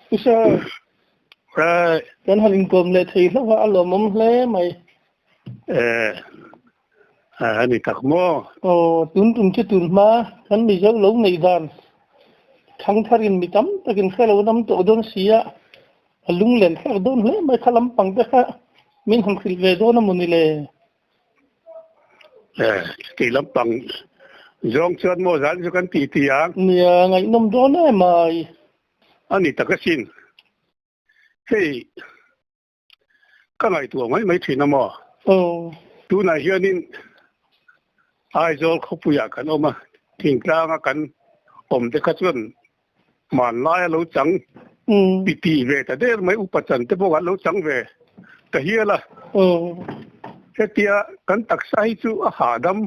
Pu Sir, Right. Kan han inkawm leh thei hlauh a, a lawmawm hle mai. Eh, a ni tak maw? Aw, tun tum chu tun hma kan Mizo lo neih dan thangtharin mi tam takin hre lo nam tawh dawn si a, a lunglen thlak dawn hle mai kha lampang te kha min han hrilh ve dawn a maw ni le? Eh, chuti lampang zawng chuan maw zan chu kan tih ti ang? Nia, ngaihnawm dawn em mai. A ni tak asin. Hei, ka ngaihtuah mai mai thin a maw? Aw. Tunah hianin Aizawl khawpuiah kan awm a, thingtlanga kan awm te kha chuan hmanlai a lo chang titi ve ta der mai, upa chan te pawh an lo chang ve ta hial a. Aw. Hetia kan taksa hi chu a hahdam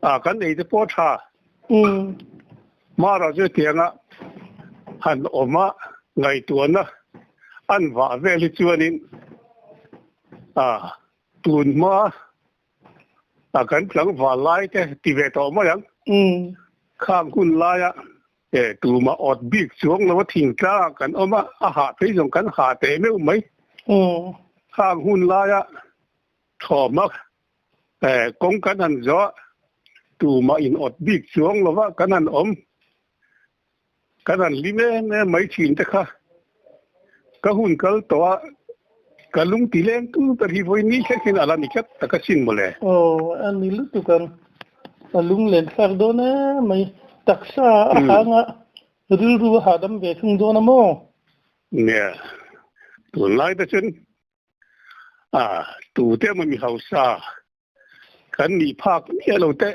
a, kan ei te pawh a tha. Mara chu tianga han awm a ngaihtuahna an vah vel hi chuanin a tun hma a kan tlangval lai te ti ve tawh mai ang. Khang hun laia e tuma awt bik chuang lo a thingtlang ah kan awm a, a hah phei zawng kan hah teh meuh mai. Khang hun laia thawm a Kawng kan han zawh tumah in awt bik chuang lova kan han awm, kan han hlim em em mai thin te kha ka hun kal tawh a, ka lung ti leng tu ber hi vawi ni thleng hian a la ni tlat tak asin mawle. Aw, a ni lutuk ang, a lung len thlak dawn em mai, taksa a hang a, rilru a hahdam ve thung dawn a maw? Nia, tunlai te chuan A, tute emaw mi hausa kan nih phak miah lo te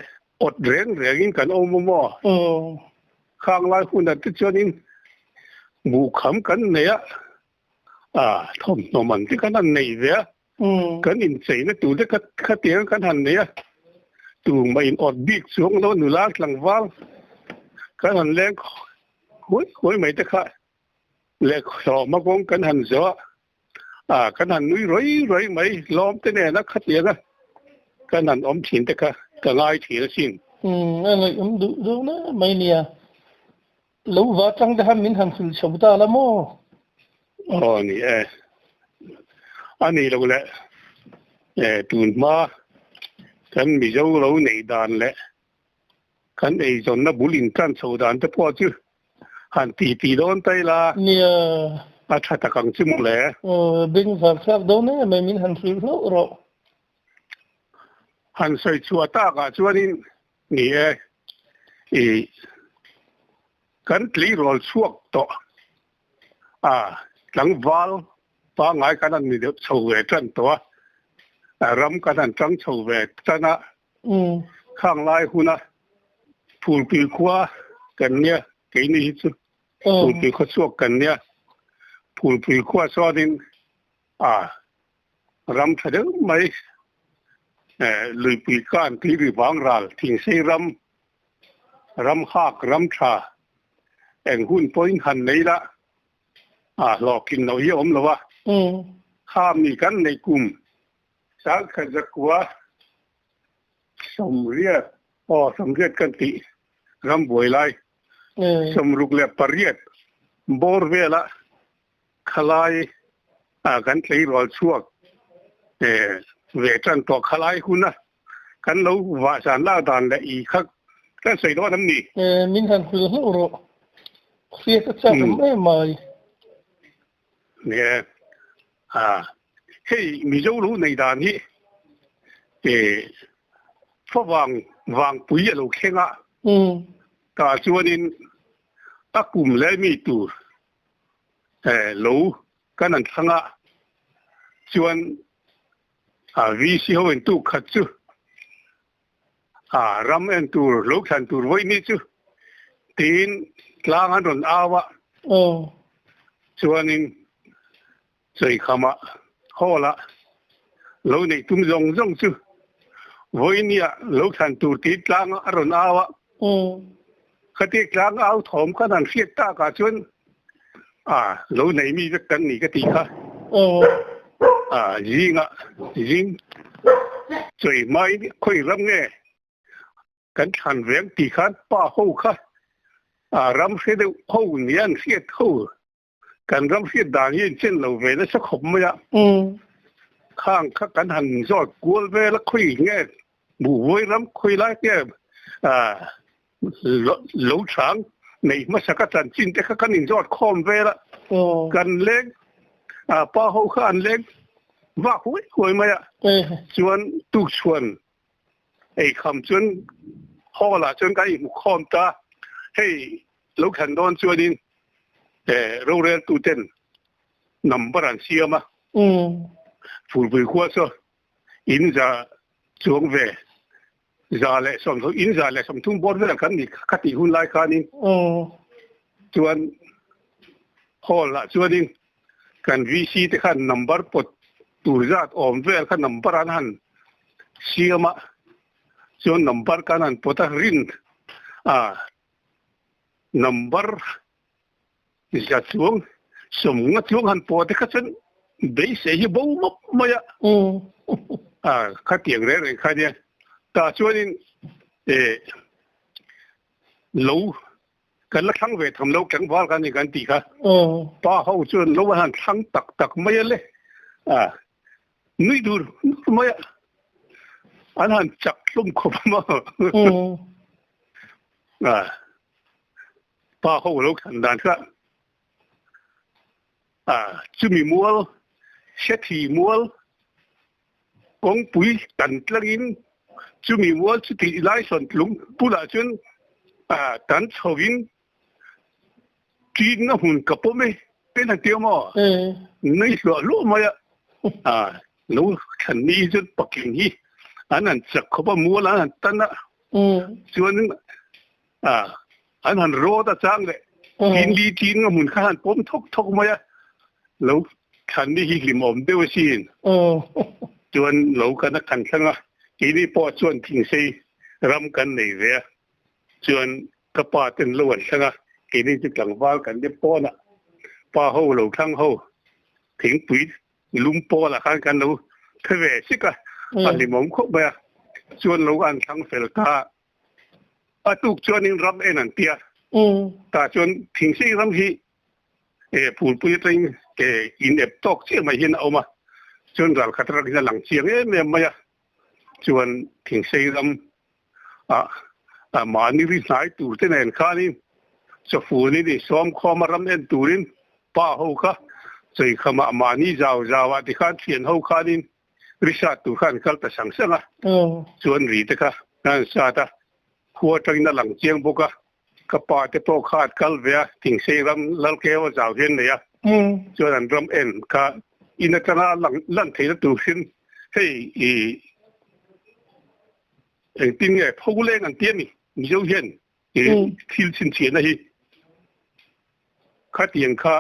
awt reng rengin kan awm a maw? Khang lai hunah te chuanin buhkham kan nei a, a, thawmhnaw man te kan han nei ve a, kan incheina tur te khatiang kan han nei a, tumah in awt bik chuang lo nula tlangval kan han leng huai huai mai te kha leh hlawma kawng kan han zawh a. A, kan han nui ruai ruai mai lawm te nena khatianga kan han awm thin te kha ka ngai thin asin. Umm, a ngaihawm duh dawn e mai nia. Lo va tang te khan min han hrilh chho ta la maw? Aw ni e. A ni lo le, e tun hma kan Mizo lo neih dan leh kan eizawnna bul intan chho dan te pawh chu Han ti ti dawn ta ila. Nia. A tha tak ang chu mawle. Aw, beng var thlak dawn em em in han hrilh hlauh rawh. Han sawi chhuah takah chuanin ni e, i kan tleirawl chhuak tawh a, tlangval pangngai kan han ni deuh chho ve tan tawh a, ram kan han tang chho ve tan a, Khang lai huna Phulpui khua kan nia, keini hi chu Phulpui khaw chhuak kan nia. Phulpui khua chuanin a ram tha deuh mai luipui kan tuiri vang ral thingsei ram, ram hak ram tha eng hun pawhin han nei la a hlawhkin loh hi a awm lo a. Kha mi kan neih kum Sangkhat zakua 80, aw 80 kan tih ram buai lai 68 bawr vela khalai ah kan tleirawl chhuak ve tan tawh khalai huna kan lo vahsan lak dan leh i kha kan sawi dawn am ni? Min han hrilh hlauh rawh. Hriat a chak awm em mai. Nia, a hei Mizo lo nei dan hi e favang vangpui a lo thleng a, tah chuanin a kum leh mi tur e lo kan an thlang a, chuan a VC ho in tuk khat chu a ram en tur lo thlan tur vawi ni chu tiin tlang an rawn au a, chuanin Chawikhamah hall ah lo neih tum zawng zawng chu vawinia lo thlan tur tiin tlang a rawn au a, khati tlang au thawm khan han hriat takah chuan a lo nei mi vek kan ni ka tih kha a zingah zing chawi hmain khawi ram nge Kan thlan veng tih khan pa ho kha ram hre deuh ho nia an hriat ho. Kan ram hriat dan hi a inchen lo ve nasa khawp mai a. Khang kha kan han zawt kual vel a, khawi nge buhvuai ram khawi lai nge lo chang nei hmasa ka chanchin te kha kan inzawt khawm vel a. Kan leng pa ho kha an leng vak huai huai mai a. Chuan tukchhuan ei kham chuan hall ah chuan kan inhmu khawm ta. Hei lo thlan dawn chuanin rorel tuten number an siam a. Furpui khua chu in za chuang ve 130 in 130 bawr vel kan ni kha tih hun lai khanin chuan hall ah chuanin kan VC te khan number pawt tur zat awm vel kha number an han siam a, chuan number kan han pawt a rin a number za chuang 50 chuang han pawh te kha chuan beisei hi bo mawp mai a, a khatiang reng reng kha nia tah chuanin eh lo Kan la thlang ve tham lo tlangval kan ni kan tih kha. Pa ho chuan lo an han thlang tak tak mai a le. A nui dur dur mai a. An han chak hlawm khawp a maw. A pa ho lo thlan dan kha. A chumi mual, hrethi mual, Kawngpui tan tlangin chumi mual chu tih lai sawn tlung bulah chuan tan chhovin ṭin a hmun ka pawm e pen han tia maw? Nui hluah hluah mai a, lo thlan ni hi chuan paking hi an han chak khawp a, mual an han tan a, chuanin an han rawt a chang leh tin li tin a hmun kha han pawm thawk thawk mai a, lo thlan ni hi hlimawm deuh asin. Chuan lo kan a kan thlang a, keini pawh chuan thingsei ram kan nei ve a, chuan ka pa ten lo an thlang a, keini chu tlangval kan ni pawn a, pa ho lo thlang ho thingpui lum pawl ah khan kan lo phe ve sik a, a hlimawm khawp mai a, chuan lo an thlang fel ta. A tuk chuanin ram en an tia. Tah chuan Thingsei ram hi phulpui atangin in ep tawk chiah mai hian a awm a. Chuan ralkhat rak hian a lang chiang em em mai a. Chuan Thingsei ram ah mahni ri hnai tur te nen khanin chawfunin insawm khawm a ram en turin pa ho kha chawikhamah mahni zau zau ah tikhan thian ho khanin Ri sat tur kha an kal ta sang sang a, chuan ri te kha an sat a, khua atangin a lang chiang bawk a, ka pa te pawh kha an kal ve a, Thingsei ram Lalkeu a zau hian nei a, chuan an ram en kha in atanga a lang lan theihna tur hrim hei i engtin nge pholeng an ti a ni Mizo hian i thil chhinchhiahna hi Khatiang kha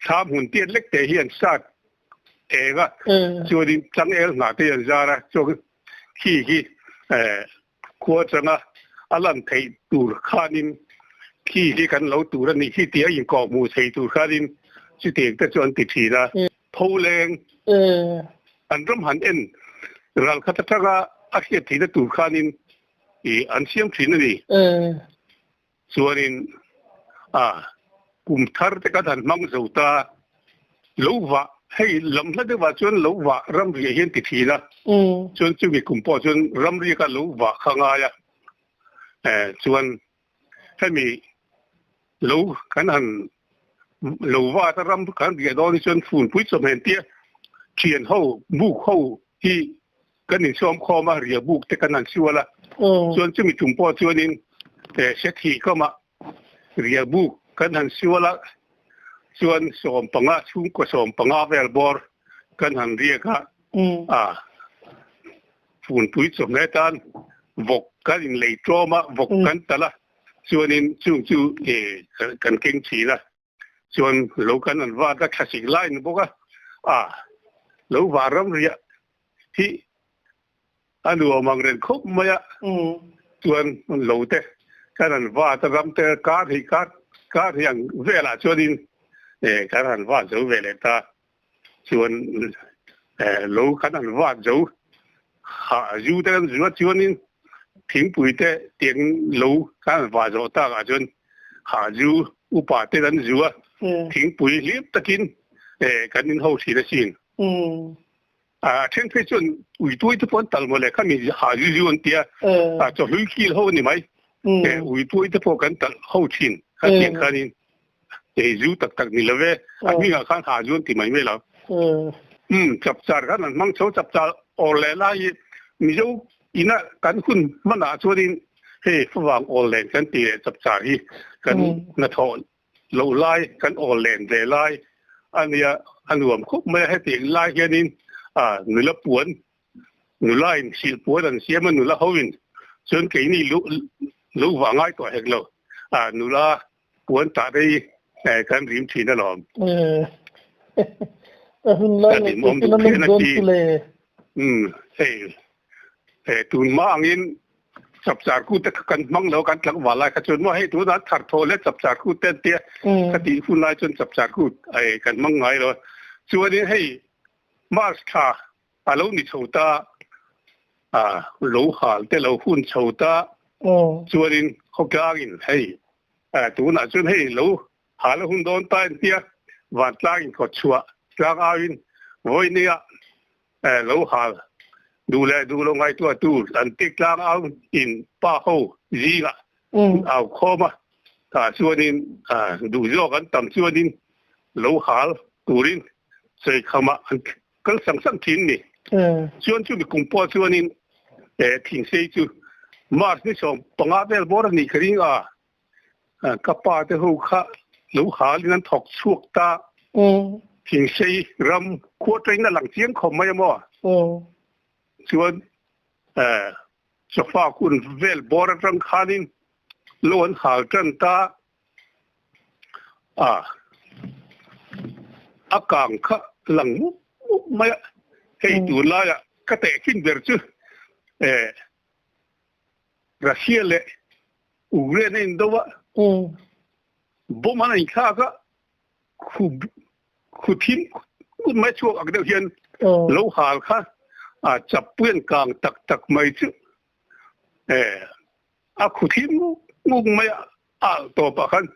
thlam hun tiat lek te hi an sat eng a, chuanin changel hna te hi an zar a, chuan khi hi khua changa a lan theih tur khanin khi hi kan lo tur a nih hi tia inkawhhmuh thei tur khanin chutiang te chu an ti thin a. Pholeng an ram han en ral khat atanga a hriat theihna tur khanin an siam thin a ni. Chuanin a kum thar te kan han hmang zo ta, lo vah, hei lam hla deuhah chuan lo vah ramriah hian ti thin a, chuan chumi kum pawh chuan ramriak a lo vah kha ngai a, chuan hemi lo kan han lo vat a ram kan riah dawn hi chuan funpui chawhmeh tia thian ho buk ho hi Kan insawm khawm a, ria buk te kan han sual a, chuan chumi tum pawh chuanin Sethi kamah ria buk kan han sual a, chuan 15, chhungkaw 15 vel bawr kan han riak a, a funpui chawhmeh tan vawk kan inlei tlawm a, vawk kan talh a, chuanin chung chu kan keng thin a. Chuan lo kan an vat a thlasik lai ni bawk a, a lo vah ram riah hi a nuam ang reng khawp mai a, chuan lo te kan han vat a ram te kar hi kar kar hi ang velah chuanin kan han vat zo ve leh ta, chuan lo kan han vat zo ha zu te kan zu a chuanin thingpui te tiang lo kan han vah zawh takah chuan ha zu upa te kan zu a. Thingpui hlim takin kan in ho thin asin. A then phei chuan ui tuai te pawh an tal mawle kha mi ha zu zu an tia a chawhlui kil ho a ni mai. Ui tuai te pawh kan tal ho thin kha tiang khanin ei zu tak tak ni love a hmingah khan ha zu an ti mai mai lo. Um chapchar khan an hmang chho chapchar awr leh lai hi Mizo ina kan hun hmanah chuanin hei favang awl len kan ti leh chapchar hi kan hnathawh loh lai kan awl len ve lai a nia a nuam khawp mai a hetiang lai hianin ah nula puan nula in hrilh puan an siam a nula ho in chuan keini luh luh vah ngai tawh hek lo ah nula puan tah te hi kan rim thin alawm. A hun lai leh Kan tih awm chu duh na phian nawm a dawn ti. chu le. Umm hei tun hma angin Chapchar kut te kha kan hmang lo kan tlangval lai kha chuan maw hei tunah thar thaw leh chapchar kut te an tia ka tih hun lai chuan chapchar kut ei kan hmang ngai lo chuanin hei March thla a lo ni chho ta a lo hal te lo hun chho ta chuanin khawtlangin hei tunah chuan hei lo hal a hun dawn ta an tia vantlangin khawchhuah tlang auin vawinia Lo hal duh leh duh lo ngaihtuah tur an tik tlang au in pa ho zingah au khawm a, tah chuanin duh zawk an tam chuanin lo hal turin sawikham ah an kal sang sang thin ni. Chuan chumi kum pawh chuanin thingsei chu March ni 15 vel bawr a nih ka ring a, Ka pa te ho kha lo halin an thawk chhuak ta. Thingsei ram khua ṭain a lang chiang khawp mai a maw? Chuan sofa kun vel bawr aṭang khanin lo an hal ṭan ta a, a kang kha lang mup mup mai a. Hei tunlaiah ka tehkhin ber chu Russia leh Ukraine a indo a, bomb an inthlak a, khu thim ngut mai chhuak ak deuh hian lo hal kha a chappui an kang tak tak mai chu a khu thim ngut ngut mai a alh tawp ah khan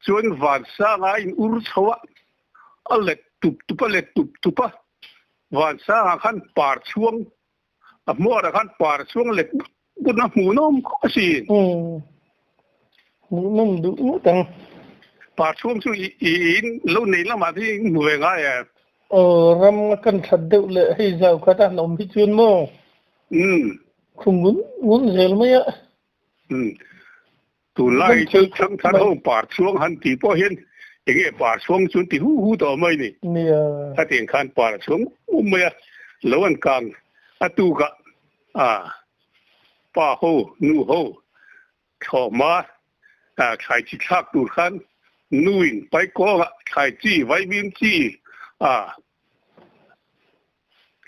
chuan vansang a in ur chho a, a let tup tup a let tup tup a, vansang ah khan par chhuang A hmuarah khan par chhuang lek but a hmuhnawm khawp a si. Hmuhnawm duh ngawt ang. Par chhuang chu i in lo nei lamah te hi hmu ve ngai em? Aw, ram a kan that deuh leh hei zau khat a han awm hi chuan maw? Khu ngun ngun zel mai a. Tunlai chu thangthar ho par chhuang han tih pawh hian enge par chhuang chu an ti hu hu tawh mai ni. Hetiang khan par a chhuang um mai a, lo an kang a tukah a pa ho nu ho thlawhma thlai chi thlak tur khan nuin paikawngah thlai chi vaimim chi a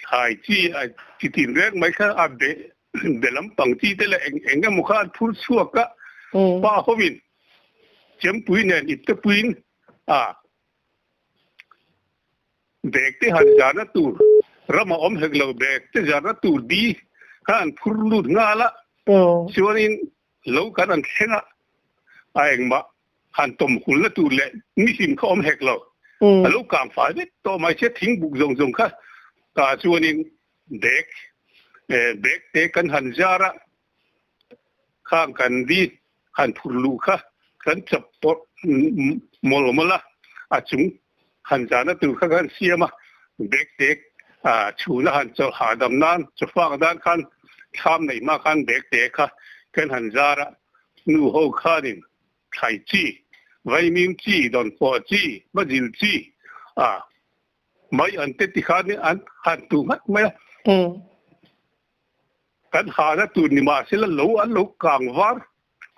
Thlai chi a chi tin reng mai kha a be be lampang chi te leh eng eng emaw kha an phur chhuak a, pa hovin chempui nen ipte puiin a bag te han zahna tur ram a awm hek lo bag te zahna tur di kha an phur lut nghal a, chuanin lo kan an thleng a, a engmah Han tawm hulna tur leh mihlim kha awm hek lo. A lo kang fai vek tawh mai sia thing buk zawng zawng kha tah chuanin bag bag te kan han zar a, khang kan di han phur luh kha kan chap pawrh mawlh mawlh a, a chung han zahna tur kha kan siam a, bag te chhuna han chawlh hahdam nan chawfak dan khan thlam neih hma khan bag te kha kan han zar a, nu ho khanin thlai chi, vaimim chi, dawnfawh chi, bazil chi a mai an te ti khan an han tu nghat mai a. Kan hahna tur ni mahsela lo an lo kang var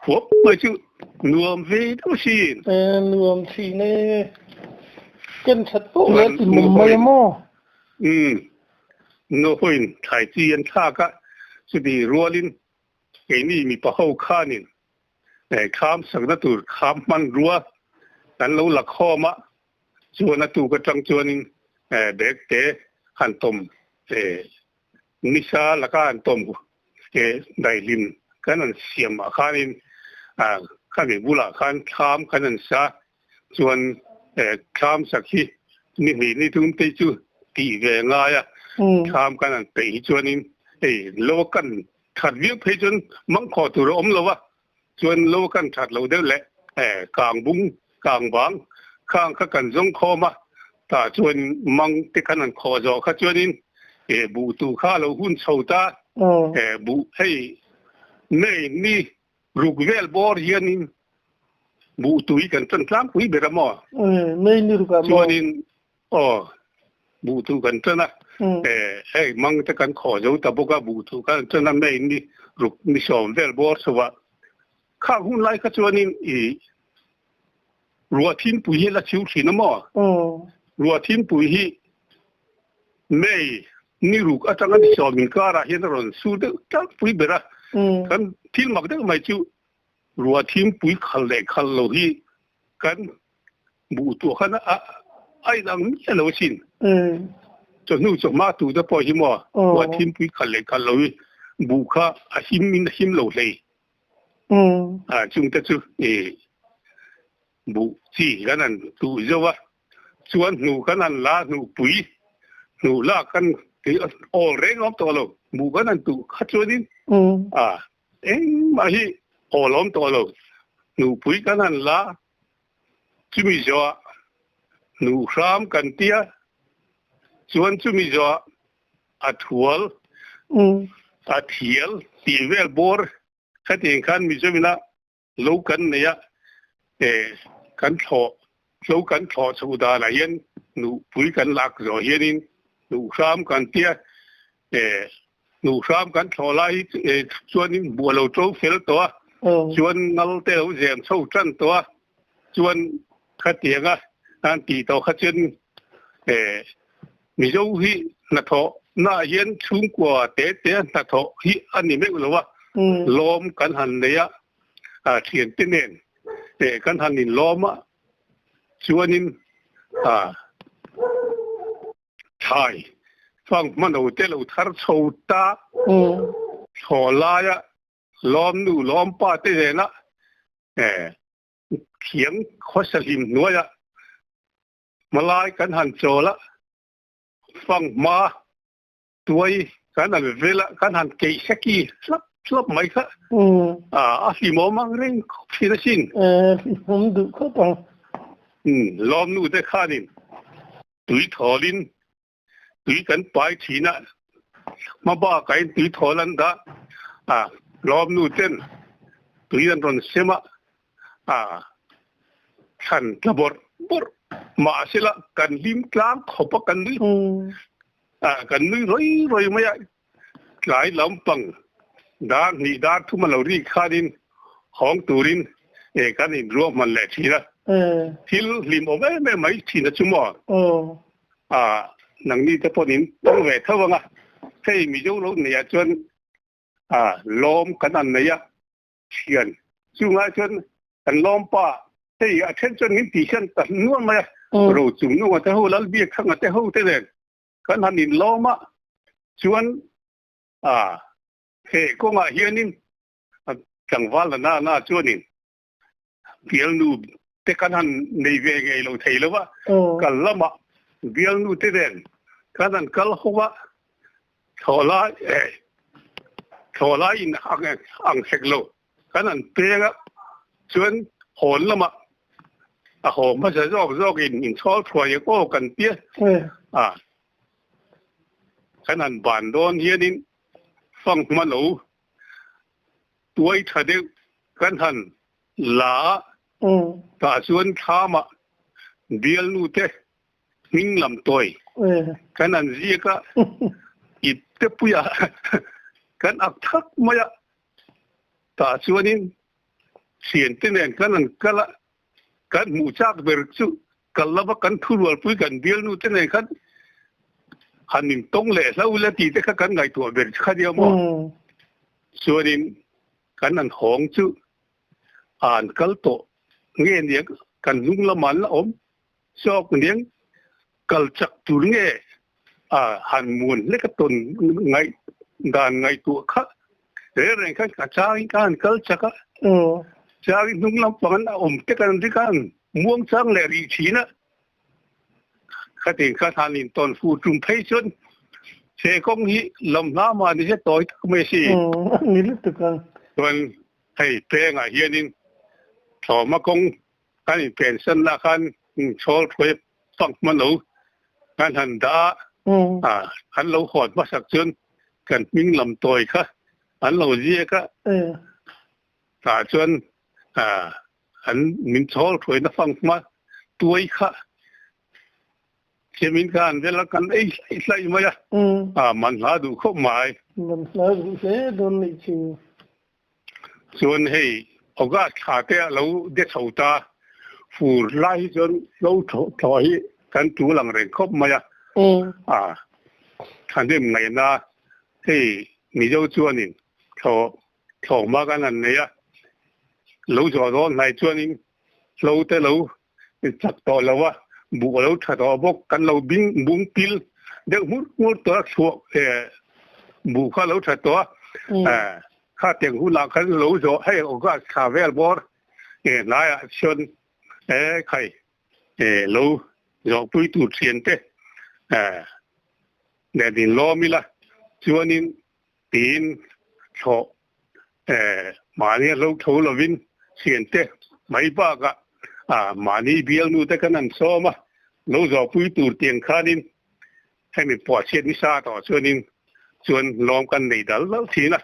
huap mai chu nuam ve deuh sin. Nuam thin e. Ken that poh leh ti mum mai a maw? Umm. Nuhoin thlai chi an thlak a, chuti rualin keini mipa ho khanin Kham sakna tur kham hmanrua kan lo la khawm a, chuan a tuk atang chuanin bag te han tawm nisa laka han tawm daihlim kan han siam ah khanin khami bulah khan thlam kan han sa chuan. Thlam sak hi ni hnih ni thum te chu tih ve ngai a, thlam kan han peih hi chuanin hei lo kan that viau phei chuan mang khawh tur a awm lo a, chuan lo kan that lo deuh leh kang bung kang vang khang kha kan zawng khawm a, tah chuan mang te khan han khawh zawh kha chuanin buh tu kha a lo hun chho ta, buh hei nei ni Ruk vel bawr hianin buh tui kan tan tlangpui ber a maw? Mei ni ruk ah maw? Chuanin aw buh tu kan tan a, hei mang te kan khaw zo ta bawk a, buh tu kan tan a mei ni ruk ni sawm vel bawr chho ah khang hun lai kha chuanin i ruah thinpui hi la chhiu thin a maw? Ruah thinpui hi May ni ruk atanga ni sawm inkarah hian a rawn sur deuh tlangpui ber a, kan thil mak deuh mai chu ruah thingpui khal leh khal lo hi kan buh tuah khan a a inang miah lo asin. Chawhnu chawhma tu te pawh hi maw ruah thingpui khal leh khal lo hi buh kha a him in a him lo hlei. Chungte chu buh chi kan han tuh zauh a. Chuan hnu kan han la hnuh pui, hnuh lak kan tih awl reng awm tawh lo, hmuh kan han tuh kha chuanin a engmah hi awl awm tawh lo, hnuh pui kan han la chumi zawhah hnuh hram kan tia, chuan chumi zawhah a thual, a thial tih vel bawr khatiang khan Mizoramah Lo kan nei a, kan thlawh, lo kan thlawh chhoh danah hian nuhpui kan lak zawh hianin hnuh hram kan tia, hnuh hram kan thlawh lai hi chuanin buh a lo to fel tawh a, chuan ngal te a lo zem chho tan tawh a, chuan khatianga an tih tawh kha chuan Mizo hi hnathawh naah hian chhungkua te te hnathawh hi a ni meuh lo a, lawm kan han nei a, thiante nen kan han inlawm a, chuanin thlai fang hmano te lo thar chho ta, thlawh laia lawmnu lawmpa te nena thiang khawsa hlim hnuaia Hmalai kan han chawl a, fanghma tuai kan han vel a, kan han keih seki hlap hlap mai kha a hlimawm ang reng khawp thin asin. Hlimawm duh khawp ang. Lawmnu te khanin tui thawlin tui kan pai thin a, hma bakah in tui thawl an dah a, lawmnu ten tui an rawn sem a, a thlan tla bawrh bawrh mahsela kan hlim tlang khawp a kan nui a kan nui rawi rawi mai a, tlai lampang dar hnih dar thum a lo rik khanin hawng turin kan inruahman leh thin a, thil hlimawm em em mai thin a chu maw. A, nangni te pawhin in tawng ve tho ang a, hei Mizo lo neiah chuan a lawm kan an nei a, thian chungah chuan kan lawm pa, hei a then chuan min tih hian ta nual mai a, ro chung nunga te ho Lalbiak thanga te ho te nen kan han in lawm a, chuan a he kawngah hianin tlangval la na na chuanin Bialnu te kan han nei ve ngei lo thei lo a, kal lamah bialnu te nen kan han kal ho a, thlawhlai eh thlawhlai in ang ang hek lo kan han peng a, chuan hawn lamah a haw hmasa zawk zawk in inchhawl thuai ang aw kan tia a, kan han ban dawn hianin fanghma lo Tuai tha deuh kan han la a, tah chuan thlamah bialnu te hming lam tawi kan han ziak a, ip te puiah kan ak thak mai a, tah chuanin thiante nen kan han kal a, kan hmuh chak ber chu kal lova kan thurualpui kan bialnu te nen khan han intawng leh hlo ila tih te kha kan ngaihtuah ber kha nia maw? Chuanin kan han hawng chu an kal tawh nge niang kan hnung lamah an la awm zawk niang kal chak tur nge a han muan hlek a tawn ngaih dan ngaihtuah kha reng reng khan ka changin ka han kal chak a, changin hnung lampang an awm te kan ri khan muang chang leh rih thin a. Khatiang khan han intawn fu tum phei chuan he kawng hi lam hla mah ni se tawi tak mai a si. Ni lutuk ang. Chuan hei pengah hianin thlawhma kawng kan inpensan lah khan chhawl hruai pang hman lo kan han dah a, an lo hawn hmasak chuan kan hming lam tawi kha an lo ziak a. Tah chuan an min chhawl hruaina fang hma tuai kha Chemin kha an vel a, kan ei hlaih hlaih mai a, a man hla duh khawp mai. Man hla duh hle dawn nih chu. Chuan hei August thla te a lo de chho ta, fur lai hi chuan lo thlawh hi kan tul ang reng khawp mai a, a thahnem ngaihna hei Mizo chuanin thlawh thlawh hma kan han nei a, lo zawh dawn hnai chuanin hlo te lo chak tawh lo a, buh a lo tha tawh bawk, kan lo bing bung pil deuh hmur hmur tawh a, chhuah buh kha a lo tha tawh a, kha tiang hunah khan lo zawh hei August thla vel bawr hnaiah chuan khai lo zawhpui tur thian te nen inlawm ila chuanin Tiin thlawh mahni a hlo tho lovin thiante mai bakah mahni bialnu te kan han sawm a, lo zawhpui tur tiang khanin hemi puahchhiat nisa tawh chuanin chuan lawm kan nei dal dal thin a,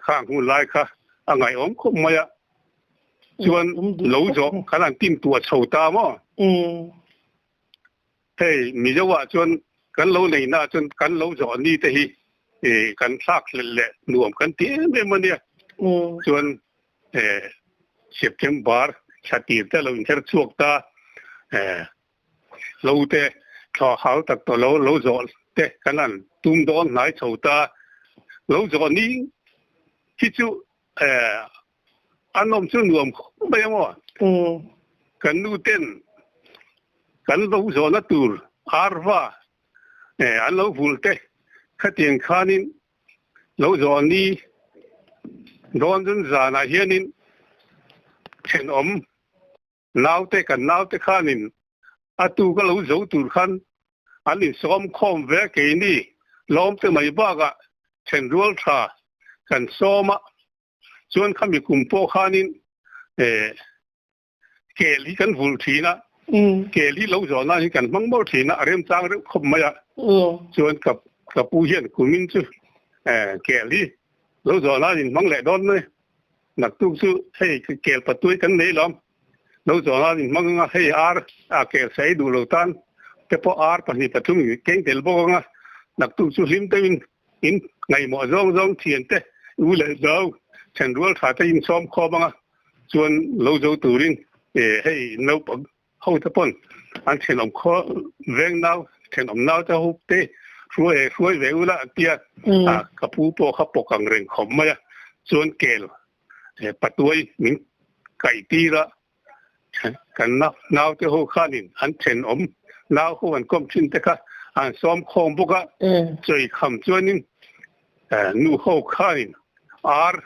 khang hun lai kha a ngaihawm khawp mai a, chuan lo zawh kan han tintuah chho ta maw? Hei Mizo ah chuan kan lo nei na chuan kan lo zawh ni te hi kan thlak hlelh leh nuam kan ti em em a nia. Chuan September thla tir te lo inher chhuak ta lo te thla hau tak tawh lo lo zawh te kan han tum dawn hnai chho ta. Lo zawh ni hi chu An awm chu nuam khawp mai ang aw. Kan nu ten kan lo zawhna tur arva an lo vul te khatiang khanin lo zawh ni dawn chun zanah hianin thenawm Naute kan naute khanin a tu ka lo zo tur khan an insawm khawm ve keini lawmte mai bakah thenrual tha kan sawm a, chuan khami kum pawh khanin kel hi kan vulh thin a, kel hi lo zawh nan hi kan hmang mawlh thin a, a remchang reuh khawp mai a, chuan ka pu hian kumin chu kel hi lo zawh nan in hmang leh dawn mai. Naktuk chu hei kel patuai kan nei lawm. Lo zawh nan in hmang anga hei ar a kel saei duh lo tan te pawh ar pahnih pathum in keng tel bawk anga naktuk chu hlim deuhin in ngaihmawh zawng zawng thian te u leh zo then rual tha te in sawm khawm anga chuan lo zo turin hei naupang ho te pawn an thenawm khaw veng nau thenawm nau te ho te hruai eh hruai ve ula an tia a ka pu pawh kha pawk ang reng khawp mai a chuan kel patuai min kaih tir a kan nau te ho khanin an thenawm nau ho an kawm thin te kha an sawm khawm bawk a chawi kham chuanin nu ho khanin ar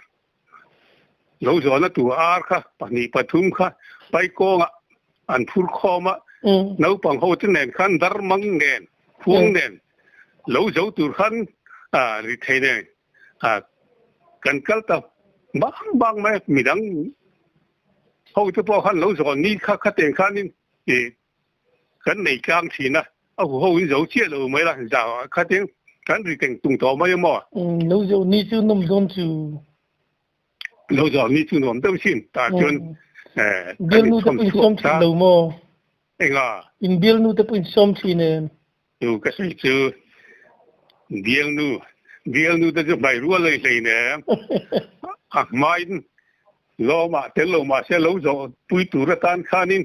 Lo zawhna tur ar kha pahnih pathum kha paikawngah an phur khawm a, naupang ho te nen khan darmang nen, khuang nen lo zo tur khan ri thei nen kan kal ta bang bang mai a, midang ho te pawh khan lo zawh ni kha khateng khanin kan nei tlang thin a, a huho in zo chiah lo mai la, zau khat in kan ri teng tung tawh mai a maw? Lo zo ni chu nawm dawn chu. Lo zo ni chu nuam deuh sin, tah chuan kan in chhawm chhuak ta. Lo maw? Enga? In bialnu te pawh in sawm thin em? Chu ka sawi chu bialnu, bialnu te chu hmai rual lei hlei nem. A hmain Lawmah tel lo mahse lo zawh pui tur atan khanin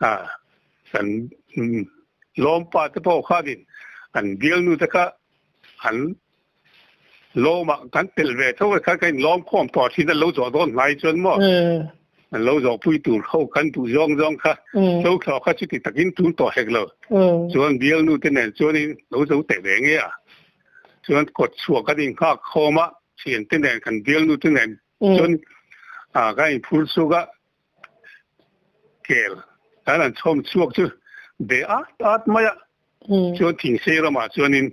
kan lawmpa te pawh khanin an bialnu te kha an lawmah kan tel ve tho a kha kan inlawm khawm tawh thin a lo zawh dawn hnai chuan maw an lo zawh pui tur ho kan duh zawng zawng kha lo thlawh kha chuti takin tul tawh hek lo chuan bialnu te nen chuanin lo zo teh ve nge a chuan kawt chhuah kan inghak khawm a thiante nen kan bialnu te nen Chuan ka inphur chhuak a, kel kan han chhawm chhuak chu Ve at at mai a. Chuan Thingsei ramah chuanin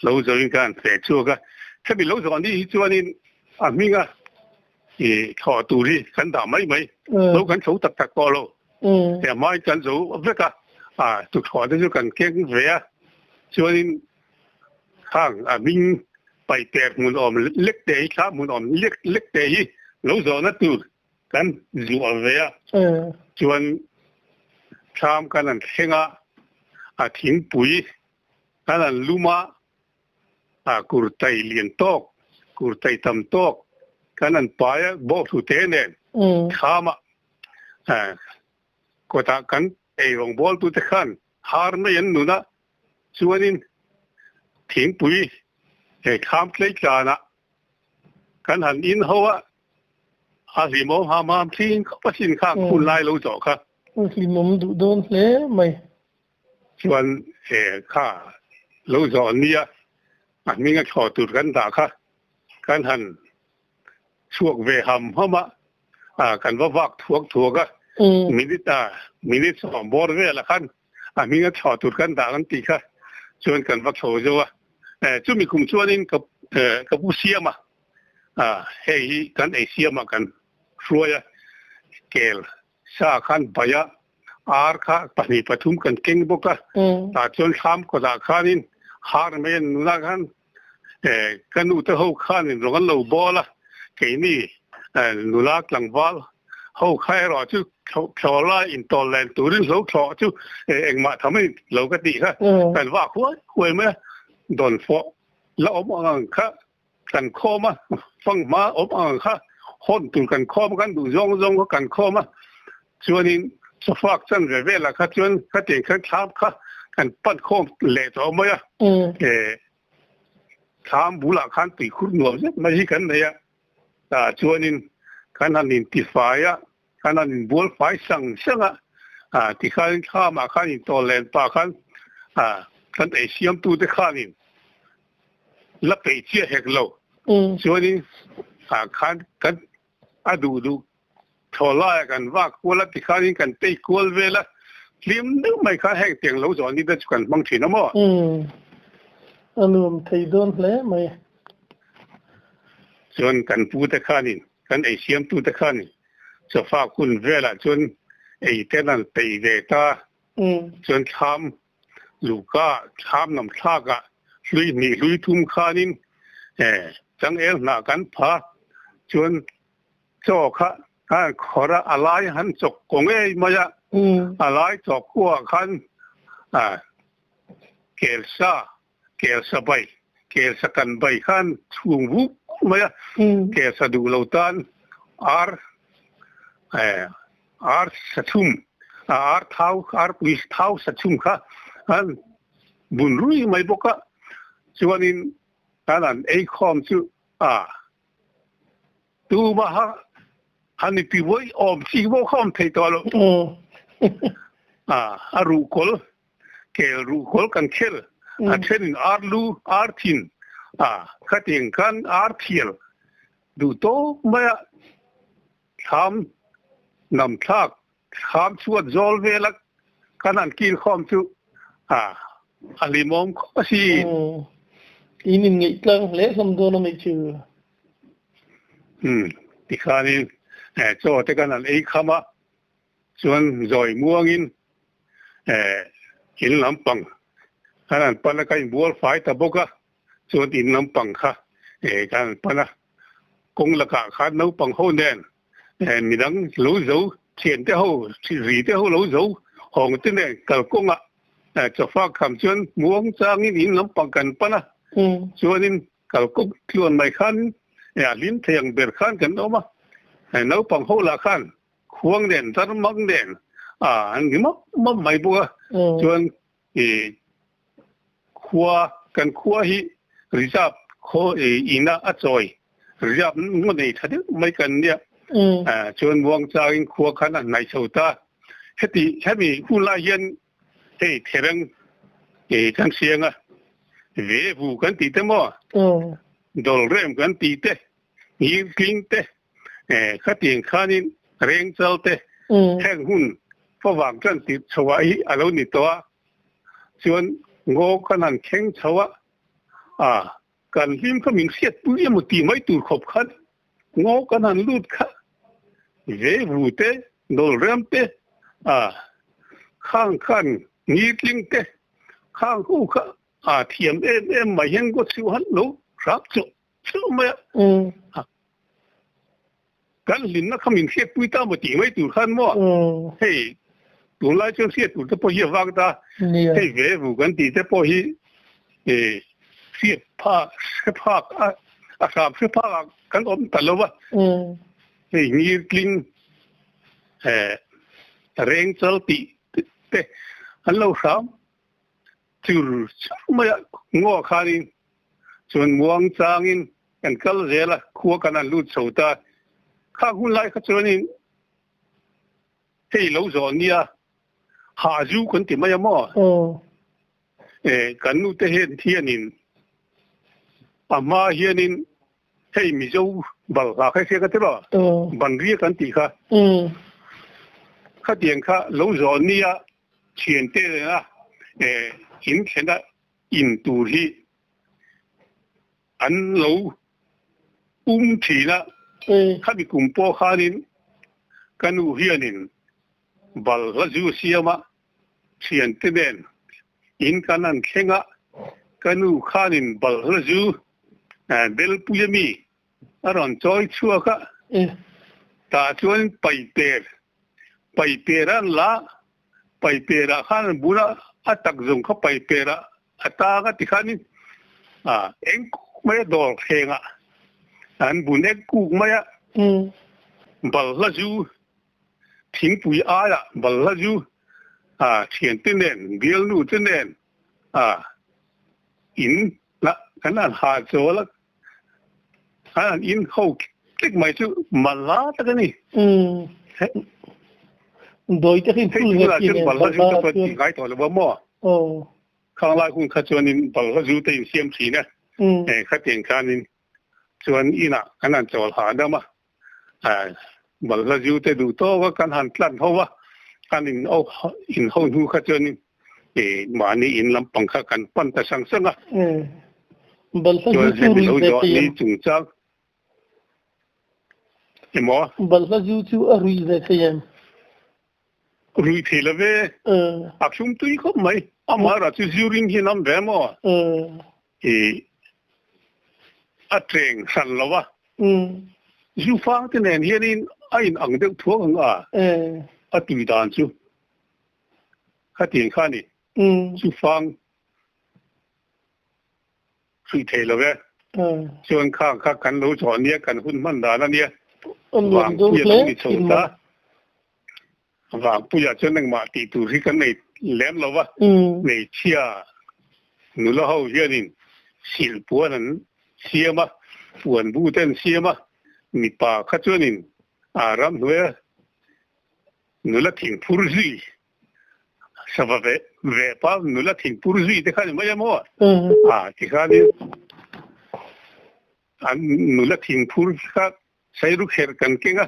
lo zoin ka han feh chhuak a. Hemi lo zawh ni hi chuanin a hminga thlawh tur hi kan dah mai mai. Lo kan tho tak tak tawh lo. He a hmain kan zo vek a, tuthlawh te chu kan keng ve a. Chuanin khang a hming paih per hmun awm lek te hi, thla hmun awm lek lek te hi lo zawhna tur kan zuah ve a. Chuan thlam kan han thleng a, a thingpui kan han lum a, a kurtai lian tawk, kurtai tam tawk kan han pai a, bawhhlu te nen thlam ah kawtah kan eirawng bawltute khan har mai an nun a, chuanin thingpui he thlam tlei tlanah kan han in ho a, a hlimawm ham ham thin khawp asin kha hun lai lo zawh kha. A hlimawm duh dawn hle mai. Chuan he kha lo zawh nia a hming a thlawh tur kan dah kha kan han chhuak ve ham ham a, kan va vak thuak thuak a, minute a minute sawm bawr velah khan a hming a thlawh tur kan dah an tih kha chuan kan va thlawh zo a. Chumi kum chuanin ka ka pu siam a, hei hi kan ei siam a kan hruai a, kel sa khan bai a, ar kha pahnih pathum kan keng bawk a, tah chuan thlam kawtah khanin har mai an nuna khan ka nu te ho khanin rawng an lo bawl a, keini nula tlangval ho kha erawh chu thlawh lai intawl len turin hlo thlawh chu engmah tham a ni lo ka tih kha kan vak huai huai mai a, dawn fawh la awm ang ang kha kan khawm a, fanghma awm ang ang kha hawn tur kan khawm a, kan duh zawng zawng kha kan khawm a, chuanin chawfak chan ve velah kha chuan khatiang khan thlam kha kan pan khawm leh tawh mai a, thlam bulah khan tuikhur nuam zet mai hi kan nei a. Tah chuanin kan han intifai a, kan han inbual fai sang sang a, tikhanin thlamah khan intawl len pah khan kan ei siamtute khanin la peih chiah hek lo. Chuanin khan kan a duh duh thaw laiah kan vak kual a, tikhanin kan tei kual vel a, hlim deuh mai khan heng tiang lo zawh ni te chu kan hmang thin a maw? A nuam thei dawn hle mai. Chuan kan pute khanin, kan ei siamtute khanin sofa kun velah chuan ei ten an peih ve ta. Chuan thlam luhka, thlam lam thlakah hlui hnih hlui thum khanin changel hnah kan pha. Chuan chaw kha a khawr a, a lai han chawk kaw ngei mai a, a lai chawk khuaah khan kelsa Kelsa bai, kelsa kan bai khan chhung vuk mai a, kelsa duh lo tan ar ar sachhum, ar thau, ar pui thau sachhum kha an bun rui mai bawk a, chuanin kan an ei khawm chu a tumaha han i ti vawi awm chi pawh kha awm thei tawh lo, a ruhkawl Kel ruhkawl kan khel, a thenin ar lu, ar thin, a khatiang khan ar thial duh tawk mai a, thlam nam thlak, thlam chhuat zawl vela kan han kil khawm chu a a hlimawm khawp a si. In inngeih tlang hle hlawm dawn a nih chu. Umm, tikhanin chaw te kan han ei kham a, Chuan zawi muangin in lampang kan han pan a, ka inbual fai ta bawk a, chuan in lampang kha kan han pan a, kawng lakah khan naupang ho nen midang lo zo, thiante ho, ri te ho lo zo hawng te nen kalkawngah chawfak kham chuan muang changin in lampang kan pan a, chuanin Kalkawng tluan mai khan a hlim thei ang ber khan kan awm a, naupang ho lah khan khuang nen darmang nen an ni map map mai bawk a, chuan i khua kan khua hi reserve khaw ina a chawi reserve ngaw nei tha deuh mai kan nia, chuan muangchangin khua khan a hnaih chho ta, heti hemi hun lai hian Hei thereng i kan siang a, ve vu kan tih te maw, dawlrem kan tih te, ngirtling te, khatiang khanin rengchal te, heng hun Favang tan tirh chhoah hi a lo ni tawh a, chuan ngaw kan han thleng chho a, a kan hlim kha min hriatpui emaw tih mai tur khawp khan ngaw kan han lut kha ve vu te, nawlrem te, a khang khan ngirtling te, khang ho kha a thiam em em mai hian ngaw chhu han lo hrap chawh chawh mai a. Kan hlimna kha min hriatpui ta maw tih mai tur khan maw? Hei tunlai chuan hriat tur te pawh hi a vak ta. Hei ve vu kan tih te pawh hi hriat phak hre phak a hram hre phak ah kan awm ta lo va. Hei ngirtling rengchal tih te an lo hram chur chur mai a ngaw khanin chuan muang changin Kan kal zel a, khua kan han lut chho ta. Khang hun lai kha chuanin hei lo zawh nia, ha zu kan ti mai a maw? E, kan nute hian thianin a hma hianin hei Mizo balhla kha hria ka ti lo, banria kan tih kha. Khatiang kha lo zawh nia thiante nena in thlena in tur hi An lo um thin a, khami kum pawh khanin ka nu hianin balhla zu siam a, thiante nen in kan han thleng a, ka nu khanin balhla zu belpui ami a rawn chawi chhuak a, tah chuan paiper, paiper an la, paiper ah khan an bun a, a tak zawng kha paiper ah A tang a ti khanin eng kuk mai a dawr thlengah an bun eng kuk mai a, balhla zu thingpui aiah balhla zu thiante nen bialnu te nen in kan han ha chawl a, an han in ho tlek mai chu malhla tak a ni. Dawi te khi hei tunah chuan balhla zu te pawh an tih ngai tawh lo a maw? Khang lai hun kha chuanin balhla zu te in siam thin a, khatiang khanin chuan inah kan han chawl hahdam a, balhla zu te duh tawk a kan han tlan ho a, kan in in ho hnu kha chuanin mahni in lampang kha kan pan ta sang sang a. Balhla zu Chuan chu hemi rui lo ve zawh thei ni em? chungchang emaw? Balhla zu chu a rui ve thei em? Rui thei lo ve, a thlum tui khawp mai. Amaherawh chu zu ring hi an awm ve maw? I a tleng hran lo a. Zu fang te nen hianin a in ang deuh thuak ang a, a tui dan chu khatiang kha a ni. Zu fang hrui thei lo ve. Chuan khang kha kan lo zawh nia, kan hun hman dan a nia. Vangpui a lo ni chho ta. Vangpuiah chuan engmah tih tur hi kan nei lem lo va, hmeichhia nula ho hianin silh puan an siam a, puan bu te an siam a, mipa kha chuanin a ramhnuaia nula thingphur zui sava ve ve pa nula thingphur zui te kha ni mai a maw? A tikhanin an nula thingphur kha Sairukherh kan keng a,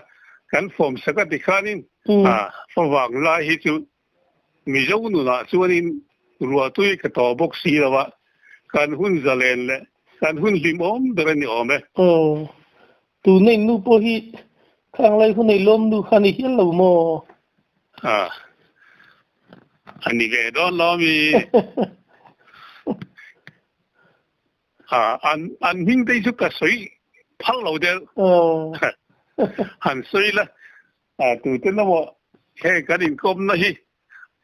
kan fawm sak a ti khanin favang lai hi chu Mizo nunah chuanin ruahtui ka tawh bawk si lo a, kan hun zalen leh kan hun hlimawm ber a ni awm e. Aw, tunei nu pawh hi khang lai hun ei lawm nu kha ni hial lo maw? A, a ni ve dawn lo mi. An an hming te chu ka sawi phal lo deuh. Han sawi la, tute emaw heng kan inkawmna hi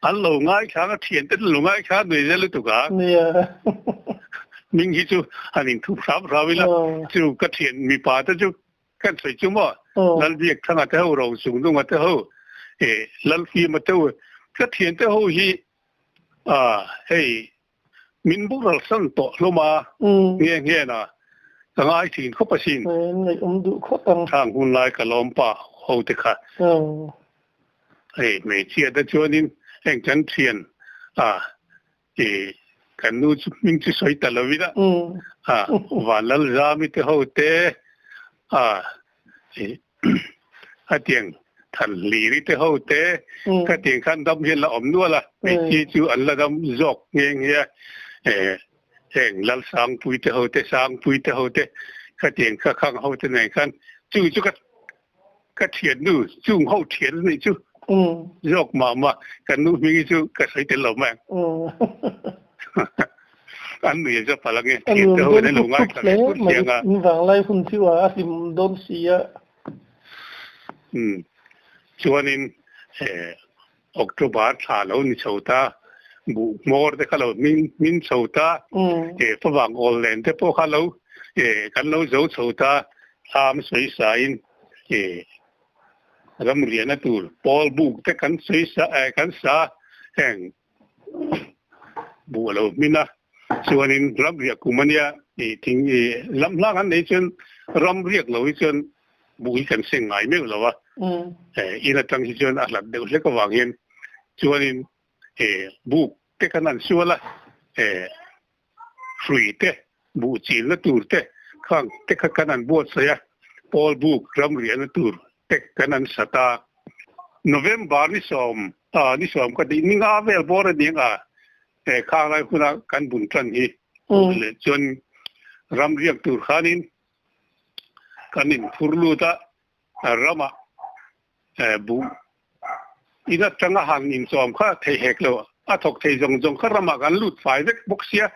an lo ngaithlang a, thiante an lo ngaithlang nui zel lutuk a. Hming hi chu han inthup hram hram ila, chu ka thian mipa te chu kan sawi chu maw, Lalbiakthanga te ho, Rochungnunga te ho, Lalfima te ho, ka thiante ho hi hei Min boral san tawh hlawm a, nghe nghe na ka ngai thin khawp asin. Ngaihawm duh khawp ang. Khang hun lai ka lawm pa ho te kha. Hei hmeichhia te chuanin heng kan thian a i kan nu chu hming chu sawi ta lo ila a Vanlalzami te ho te a i a tiang. Thanhliri te ho te ka tih khan dam hian la awm nual a, hmeichhia chu an la dam zawk nghe nghe a, heng Lalsangpui te ho te, Sangpui te ho te ka tih kha khang ho te nen khan chu chu ka ka thiannu chung ho thian a nih chu zawk mah mah ka nu hming hi chu ka sawi tel lo mai ang. An nui a zawk palh ange thian te ho in an lo ngaithla ve fur chiang a. In vanglai hun chu a hlim dawn si a. Umm chuanin October thla lo ni chho ta, buh hmawr te kha lo hming hmin chho ta, favang awl len te pawh kha lo kan lo zo chho ta, thlam sawi sain ramriahna tur pawl buk te kan sawi sa kan sa heng buh a lo hmin a, chuanin ram riah kum a nia tih thing i lam hlang an nei chuan ram riak lo hi chuan buh hi kan seng ngai meuh lo a, in atang hi chuan a hlat deuh hlek avang hian chuanin buk te kan an sual a, hrui te, buh chilna tur te khang te kha kan an buatsaih a, pawl buk ram riahna tur te kan an sat a. November ni sawm ah ni sawm ka tih ni nga vel bawr a nia he khang lai huna kan bun tan hi leh chuan ram riak tur khanin kan inphur lut a, ramah buh in atanga han inchawm kha thei hek lo a thawk thei zawng zawng kha ramah kan lut fai vek bawk sia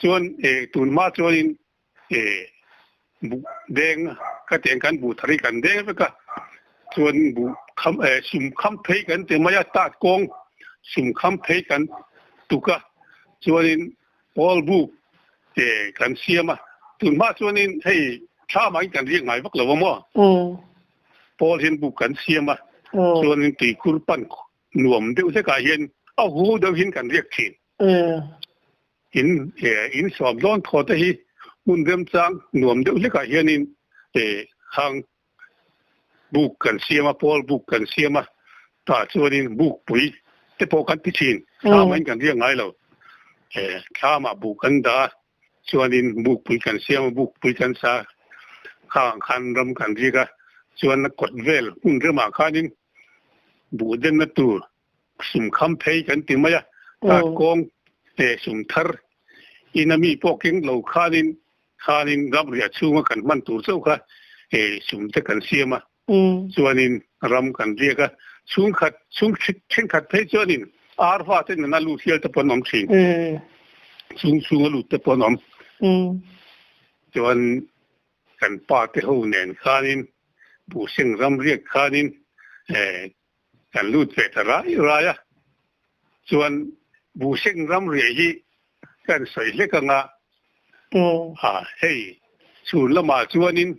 chuan tun hma chuanin buh deng ka tih kan buh thar hi kan deng vek a chuan buh kham sum kham phei kan ti mai a tat kawng sum kham phei kan tuk a chuanin pawl buk kan siam a tun hma chuanin hei thla mah in kan riak ngai vak lo a maw. Pawl hian buk kan siam a, chuanin tuikhur pan nuam deuh hlekah hian a hu deuh hian kan riak thin. In in sawm dawn thaw te hi hmun remchang nuam deuh hlekah hianin hang buk kan siam a, pawl buk kan siam a, tah chuanin buk pui te pawh kan ti thin. Thlam ah kan riak ngai lo. Thlamah buk kan dah a, Chuanin bukpui kan siam a, bukpui kan sa khangah khan ram kan rik a, chuan a kawt vel hmun remah khanin buh denna tur sum kham phei kan ti mai a, tat kawng leh sum thar ina mi pawh keng lo khanin khanin ram riah chhunga kan hman tur chauh kha sum te kan siam a, chuanin ram kan riak a, chhungkhat chhung thenkhat phei chuanin ar fa te nena lut hial te pawh an awm thin, chhung chhunga lut te pawh an awm. Chuan kan pa te ho nen khanin Buhseng ram riak khanin kan lut ve ta rai rai a, chuan Buhseng ram riah hi kan sawi hlek anga hei chhun lamah chuanin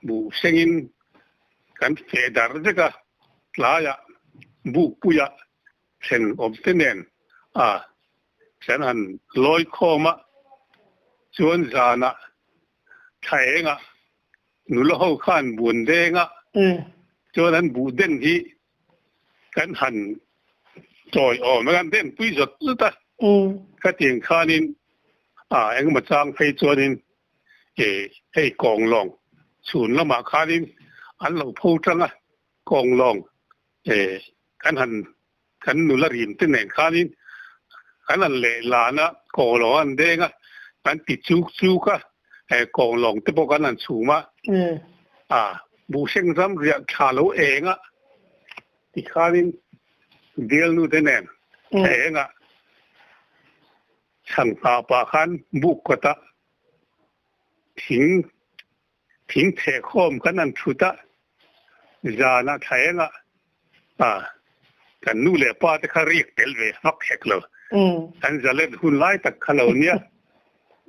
Buh sengin kan feh dar vek a, tlaiah bukpuiah thlen awm te nen a kan han lawi khawm a, chuan zanah thla engah nula ho khan buan denga chuan an buh den hi kan han chawi awm a, kan den pui zawt zawt a, khatiang khanin a engemaw chang phei chuanin hei kawnglawng chhun lamah khanin an lo pho tang a, kawnglawng kan han kan nula rim te nen khanin kan han leh lan a, kawnglawng an deng a, kan ti chuk chuk a, kawnglawng te pawh kan han chhum a, a buhseng ram riah thla lo eng a tikhanin bialnu te nen thla eng a. Chhangpa pah khan buk kawtah thing thing chheh khawm kan han thut a, zanah thla engah ah kan nu leh pa te kha riak tel ve vak hek lo. Kan zalet hun lai tak kha lo nia.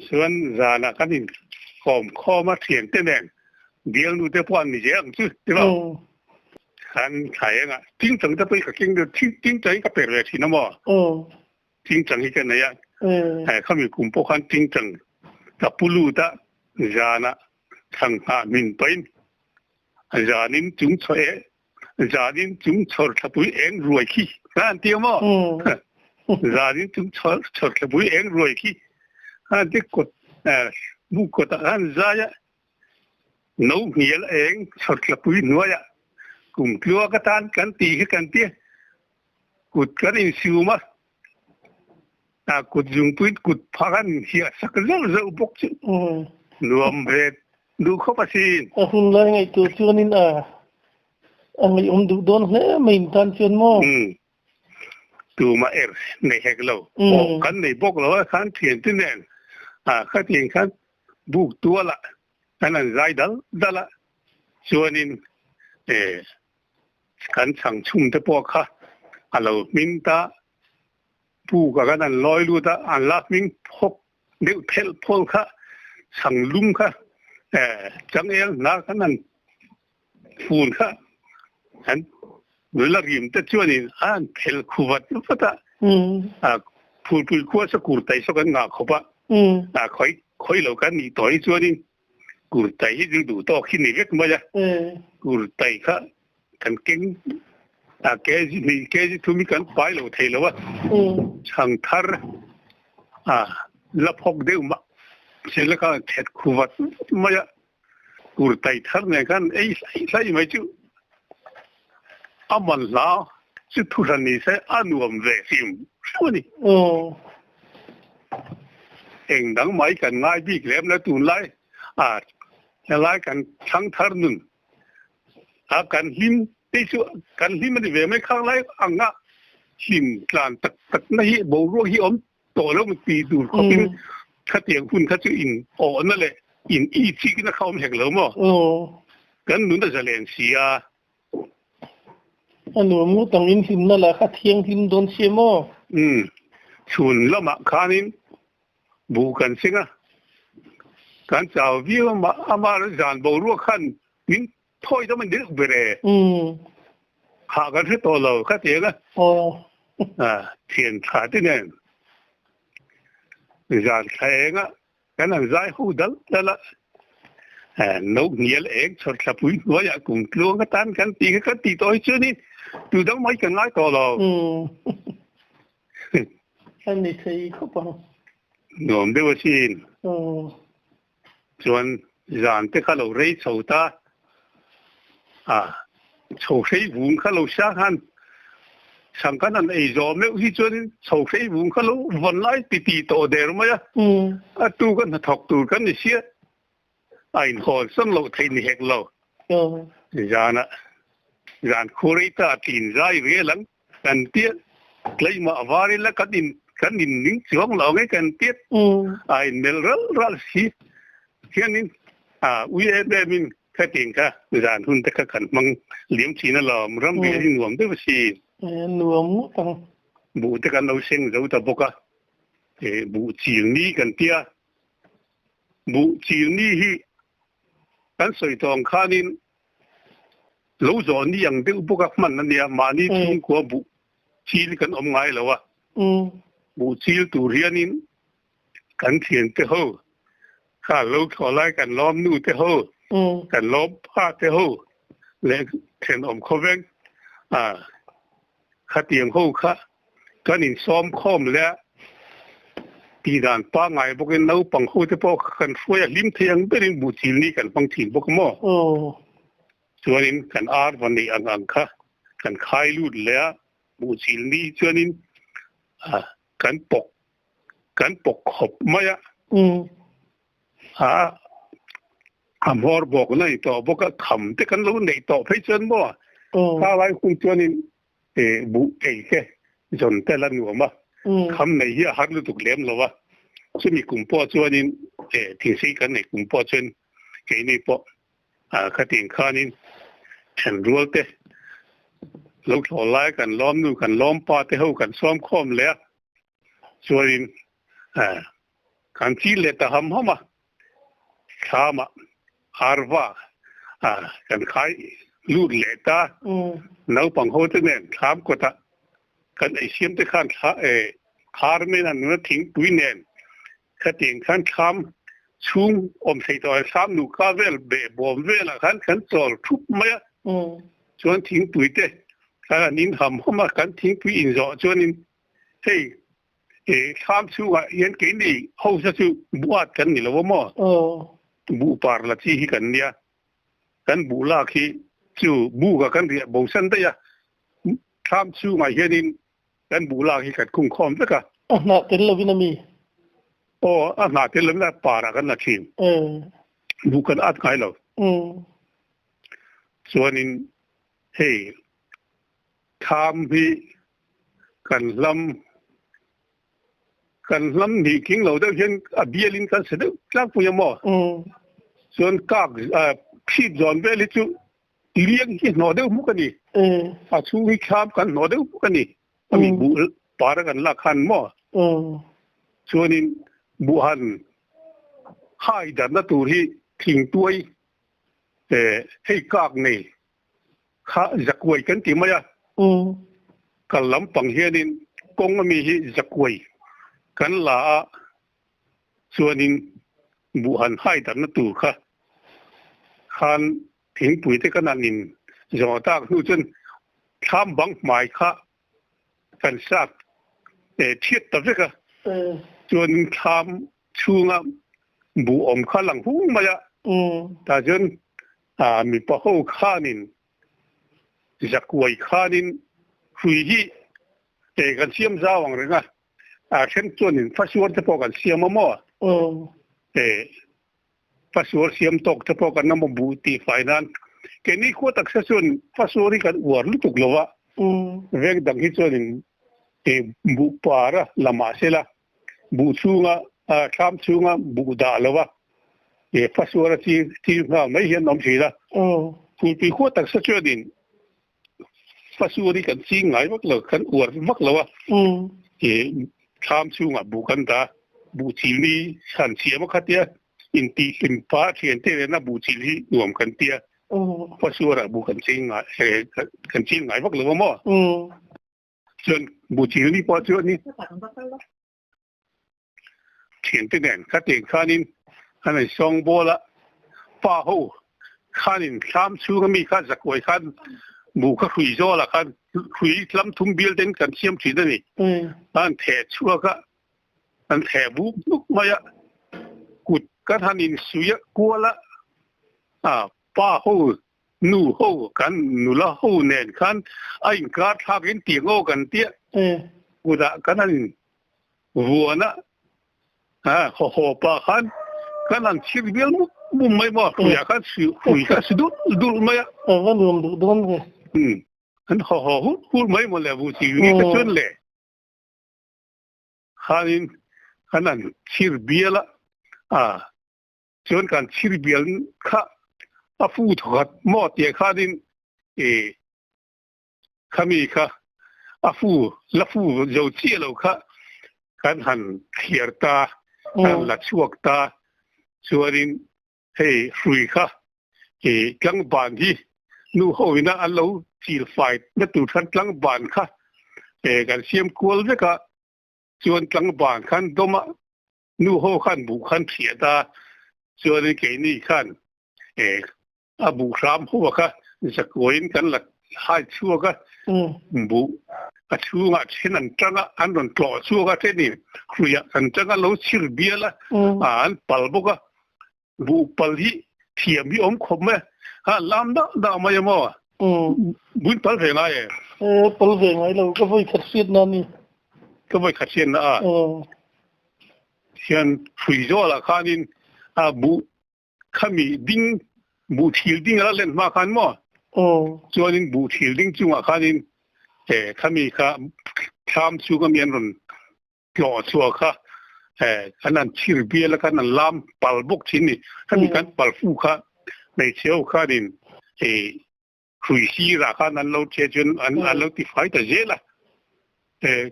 Chuan zanah kan inkawm khawm a thiante nen bialnu te pawh an ni zel ang chu ti lo. Kan thla engah tingtang te pawh hi ka keng deuh tingtang hi ka per ve thin a maw? Tingtang hi ka nei a, khami kum pawh khan tingtang ka pu lut a, zanah thlanghah min pain zanin chung chhaw e, zanin chung chhawr thlapui eng ruai khi ka han ti a maw? Zanin chung chhawr thlapui eng ruai khi ka han ti kawt buk kawtah khan zai a, no hnial eng chhawr thlapui hnuaiah. Kum tluak atan kan ti hi kan ti kut kan insium a, a kut zungpuiin kut phah kan inhiah sak zauh zauh bawk chu nuam ve duh khawp asin. A hun lai ngaihtuah chuanin a a ngaihawm duh dawn hle mai in tan chuan maw? Umm tumah er nei hek lo pawh kan nei bawk lo a khan thiante nen a khatiang khan buk tualah kan han zai dal dal a chuanin eh kan chhang chhum te pawh kha a lo hming ta puk a kan han lawi lut a an la hming phawk deuh phelh phawl kha chhang lum kha eh changel hna kan han fun kha an la rim te chuanin a han phel khu vat vat a a phulpui khua sa kurtai saw kan ngah khawp a a khawi khawi lo kan nih tawh hi chuanin Kurtai hi chu duh tawk hi ni vek mai a, kurtai kha kan keng a kg hnih kg thum hi kan pai lo thei lo a, chhang thar a la phawk deuh mah se la khan thet khu vat vat mai a, kurtai thar nen khan ei hlai hlai mai chu a man hla chu thuhran ni se a nuam ve hrim hrim a ni. Eng dang mai kan ngai bik lem lo tunlai a helai kan thangthar nun a kan hlim te chu kan hlim a ni ve mai khang lai anga hlim tlan tak tak na hi boruak hi awm tawh lo ti tur khawpin khatiang hun kha chu in awhna leh in ichikna kha awm hek lo maw kan nun a zalen si a. A nuam ngawt ang in hlimna lah kha thianghlim dawn sia maw? Umm, chhun lamah khanin buh kan seng a, kan chau viau a mah ama zan boruak khan min thawi dam a ni deuh ber e. Umm. Hah kan hre tawh lo kha tiang a. Aw. Thian tha te nen zan thla eng a Kan han zai ho dal dal a, no hnial eng chhawr thlapui hnuaiah kum tluang atan kan tih kha kan tih tawh hi chuanin tu dang mai kan ngai tawh lo. A ni thei khawp ang. Nuam deuh asin. Chuan zan te kha lo rei chho ta a, chho hrei vung kha lo sia khan chhang kan han ei zawh meuh hi chuanin chho hrei vung kha lo vawn lai ti ti tawh der mai a, a tu ka hnathawk tur kan ni sia, a inhawnsan loh theih ni hek lo. Zanah zan khur ei ta tlin zai rial ang kan tiat, tleimah var ila kan in kan in ning chuang lo ang e kan tiat, a inmelh ral ral si hianin a ui em em in Khatin kha zan hun te kha kan hmang liam thin alawm, ram riah hi nuam deuh asin. Nuam ngawt ang. Buh te kan lo seng zo ta bawk a, buh chil ni kan tia. Buh chil ni hi kan sawi tawh ang khanin lo zawh ni ang deuh bawk a hman a nia, mahni chhungkua buh chil hi kan awm ngai lo a. Buh chil tur hianin kan thiante ho kha lo thlawh lai kan lawm nu te ho kan lawm pa te ho leh thenawm khawveng a khatiang ho kha kan insawm khawm leh a tihdan pangngai bawkin naupang ho te pawh kan hruai a hlim thei ang berin buhchil ni kan hmang thin bawk maw? Chuanin kan ar va neih ang ang kha kan khai lut leh a buhchil ni chuanin a kan pawk kan pawk khawp mai a a a hmawr bawk na ni tawh bawk a kham te kan lo neih tawh phei chuan maw kha lai hun chuanin e buh ei te zawn te la nuam a kham nei hi a har lutuk lem lo a chumi kum pawh chuanin e thingsi kan neih kum pawh chuan keini pawh A khatin khanin thenrual te lo thlawh lai kan lawm nu kan lawm pa te ho kan sawm khawm leh a, chuanin kan chil leh ta ham ham a, thlamah arva kan khai lut leh ta, naupang ho te nen thlam kawtah kan eisiam te khan khar men a nuna thingpui nen Khatiang khan thlam chhung awm thei tawh a, thlam nuka vel beh bawm velah khan kan chawl thup mai a, chuan thingpui te khan an in ham ham a, kan thingpui inzawh chuanin hei thlam chhungah hian keini hosa chu buat kan ni lo a maw, buh par la chi hi kan nia, kan buh lak hi Chu buk ah kan riah bo san daih a, thlam chhungah hianin kan buh lak hi kan khung khawm vek a. A hnah tel lovin a mi? Aw, a hnah tel lovin a parah kan la thin. Buh kan at ngai lo. Chuanin hei thlam hi kan hlam kan hlam hnih tling lo deuh hian a bialin kan sa deuh tlangpui a maw? Chuan kak phit zawn vel hi chu liang hi hnawh deuh hmuk a ni. A chhung hi thlam kan hnawh deuh hmuk a ni. A mi buh par a kan lak khan maw? Chuanin buh han hai darhna tur hi thingtuai hei kak nei Kha zakuai kan ti mai a, kal lampang hianin kawng ami hi zakuai kan la a, chuanin buh han hai darhna tur kha khan thingpui te kan han in zawh tak hnu chuan thlam bang hmai kha kan sat thiat ta vek a, chuanin thlam chhunga buh awm kha lang hung mai a, tah chuan mipa ho khanin zakuai khanin hrui hi kan siam zau ang reng a, a then chuanin fasuar te pawh kan siam a maw? Fasuar siam tawk te pawh kan awm a buh tih fai nan keini khua taksa chuan fasuar hi kan uar lutuk lo a, veng dang hi chuanin buh par a la mahsela buh chhunga thlam chhunga buh dah lo a fasuar a chir nghal mai hian a awm thin a. Phulpui khua taksa chuanin fasuar hi kan ching ngai vak lo, kan uar vak lo a. Thlam chhungah buh kan dah, buh chil ni chhan siam a kha tia intihhlim pah thian te rena buh chil hi nuam kan tia fasuarah buh kan ching ngai kan ching ngai vak lo a maw? Chuan buchil ni pawh chu a ni. Thiante nen kha tiang khanin an han sawng bawl a, pa ho khanin thlam chhunga mi kha zakuai khan bu kha hrui zawlah khan hrui lam thum bial ten kan siam thin a ni. An theh chhuak a, an theh buk buk mai a, kut kan han insuih a kual a, pa ho Nu ho kan nula ho nen khan a inkar thlak in tiang aw kan tia kutah kan han in vuan a, haw haw pah khan kan han chhir bial mup mup mai maw, hruiah khan hrui kha si dulh dulh mai a. A va nuam duh dawn ve. An haw haw hurh hurh mai maw le vu chi nge ka chuan le. Khanin kan han chhir bial a, Chuan kan chhirbial kha a fu thawkhat maw tia khanin i khami kha a fu la fu zo chiah lo kha kan han thliar ta, kan la chhuak ta. Chuanin hei hrui kha i tlangban hi nu ho ina an lo chil fai na tur khan tlangban kha kan siam kual vek a, chuan tlangban khan dawm a Nu ho khan buh khan thiat a, chuanin keini khan a buh hram ho a kha zakuaiin kan la hai chhuak a, buh a chhungah then an tang a, an rawn tlawh chhuak a, thenin hruiah kan tang a, lo chhir bial a, an pal bawk a, buh pal hi thiam hi awm khawp mai a, ha lam dah dah mai a maw? Buin pal ve ngai e? Pal ve ngai lo, ka vawi khat hriatna a ni. Ka vawi khat hriatna a. Hian hrui zawlah khanin a buh khami ding buh thil ding a la len hma khan maw? Chuanin buh thil ding chungah khanin khami kha thlam chhunga mi an rawn tlawh chhuah kha kan han chhir bial a kan han lam pal bawk thin ni khami kan pal fu kha hmeichhe ho khanin hrui sirah khan an lo che chuan an an lo ti fai ta zel a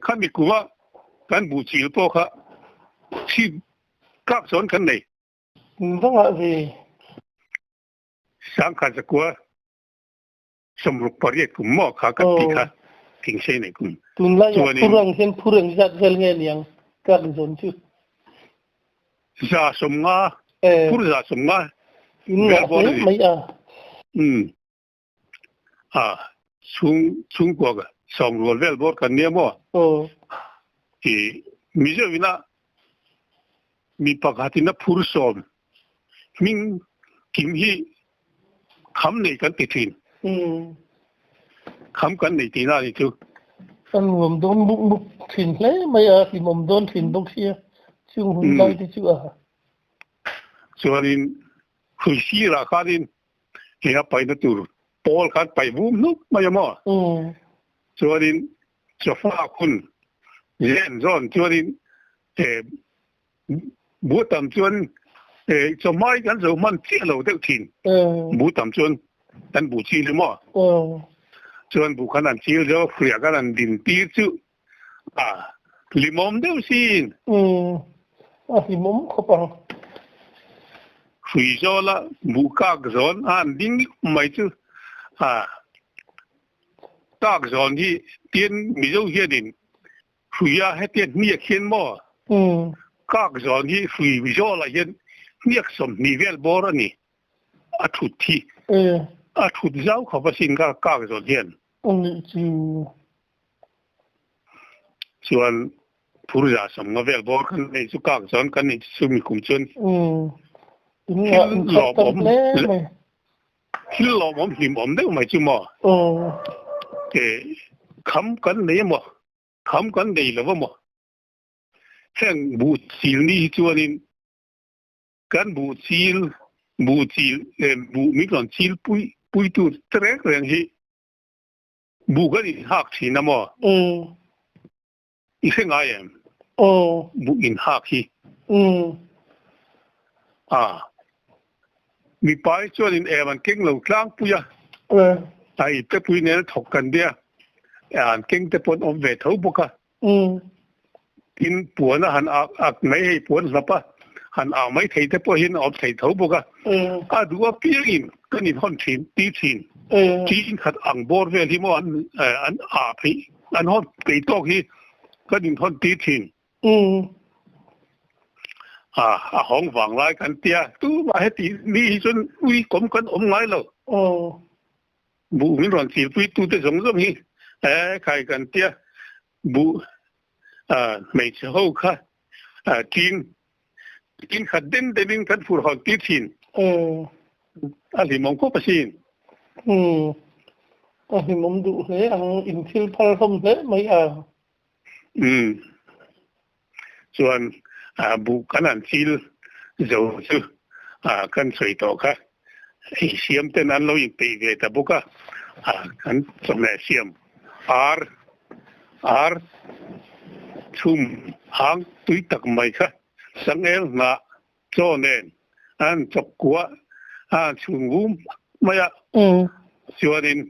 khami kuma kan buh chil pawh kha chhip kak chuan kan nei. Vangah ve. Sangkhat zakua 68 kum maw kha ka ti kha thingse nei kum. Tunlai ah phurang hian phurang zat vel nge niang ka ri zawn chu. 150 phur 150 in ngah hle mai a. A chung chhungkua ka sawm rual vel bawr kan nia maw. I Mizo ina mi pakhat in a phur sawm hming kim hi kham nei kan ti thin. Kham kan nei tihna a nih chu. A nuam dawn muk muk thin hle mai a, hlimawm dawn thin bawk sia, chung hun lai te chu a. Chuanin hrui sirah khanin he a paihna tur pawl khan paih vum hnup mai a maw? Chuanin chawfa hun zen zawn chuanin Bu tam chuan chawhmai kan zo hman chiah lo deuh thin. Bu tam chuan kan bu chil hi maw? Chuan bu khan an chil zo hriah khan an din tir chu a hlimawm deuh sin. A hlimawm khawp ang. Hrui zawla bu kak zawn a han ding mai chu a kak zawn hi tin Mizo hianin Hruia hetia hniak hian maw? Kak zawn hi hrui zawlah hian hniak 20 vel bawr a ni. A thut hi. A thut zau khawp asin ka kak zawn hian. Chuan phur 150 vel bawr kan nei chu kak zawn kan nei chu mi kum chuan thil lawmawm thil lawmawm hlimawm deuh mai chu maw? Kham kan nei emaw? Kham kan nei lo va maw? Heng buh chil ni hi chuanin kan buh chil, buh chil, buh min rawn chil pui pui tur te reng reng hi buh kan inhak thin a maw? I hre ngai em? Buh inhak hi. A mipa hi chuanin em an keng lo tlangpui a, a ipte pui nen a thawk kan nia, an keng te pawh an awm ve tho bawk a. Tin, puan a han ak ak mai hei puan hlap a han au mai thei te pawh hian a awm thei tho bawk a. A duh apiangin kan inhawn thin, ti thin. Tin khat ang bawr vel hi maw an an ah phei an hawn phei tawk hi kan inhawn ti thin. A hawng vang lai kan tia tumah heti ni hi chuan ui kawm kan awm ngai lo. Buh min rawn chilpui tute zawng zawng hi e khai kan tia buh hmeichhe ho kha tin tin khat den den in kan fur hawn tir thin. A hlimawm khawp asin. A hlimawm duh hle ang in thil phal hlawm hle mai a. Umm. Chuan buh kan han chil zo chu kan sawi tawh kha. Ei siam ten an lo inpeih ve ta bawk a, kan chawhmeh siam ar ar chhum hang tui tak mai kha changel hnah chaw nen an chawk kuah a chhung vum mai a. Chuanin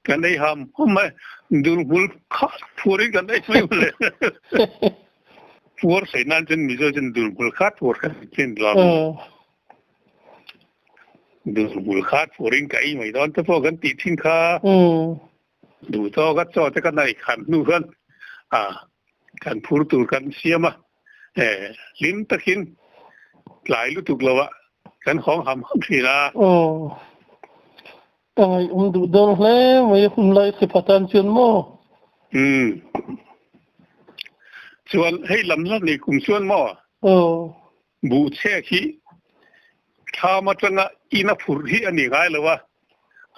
kan ei ham ham mai, dulhmul khat phuarin kan ei mai le. Phuar sawi nan chuan Mizo chuan dulhmul khat phuar kha chin lam. Dulhmul khat phuarin ka ei mai dawn te pawh kan tih thin kha. Duh tawk a chaw te kan ei khan hnu khan kan phur tur kan siam a, hlim takin tlai lutuk lo ah kan hawng ham ham thin a. Aw, ka ngaihawm duh dawn hle mai hun lai thli phat an chuan maw? Umm, chuan hei lam hla nei kum chuan maw? Aw. Buh chhek hi thlam atanga in a phurh hi a ni ngai lo a,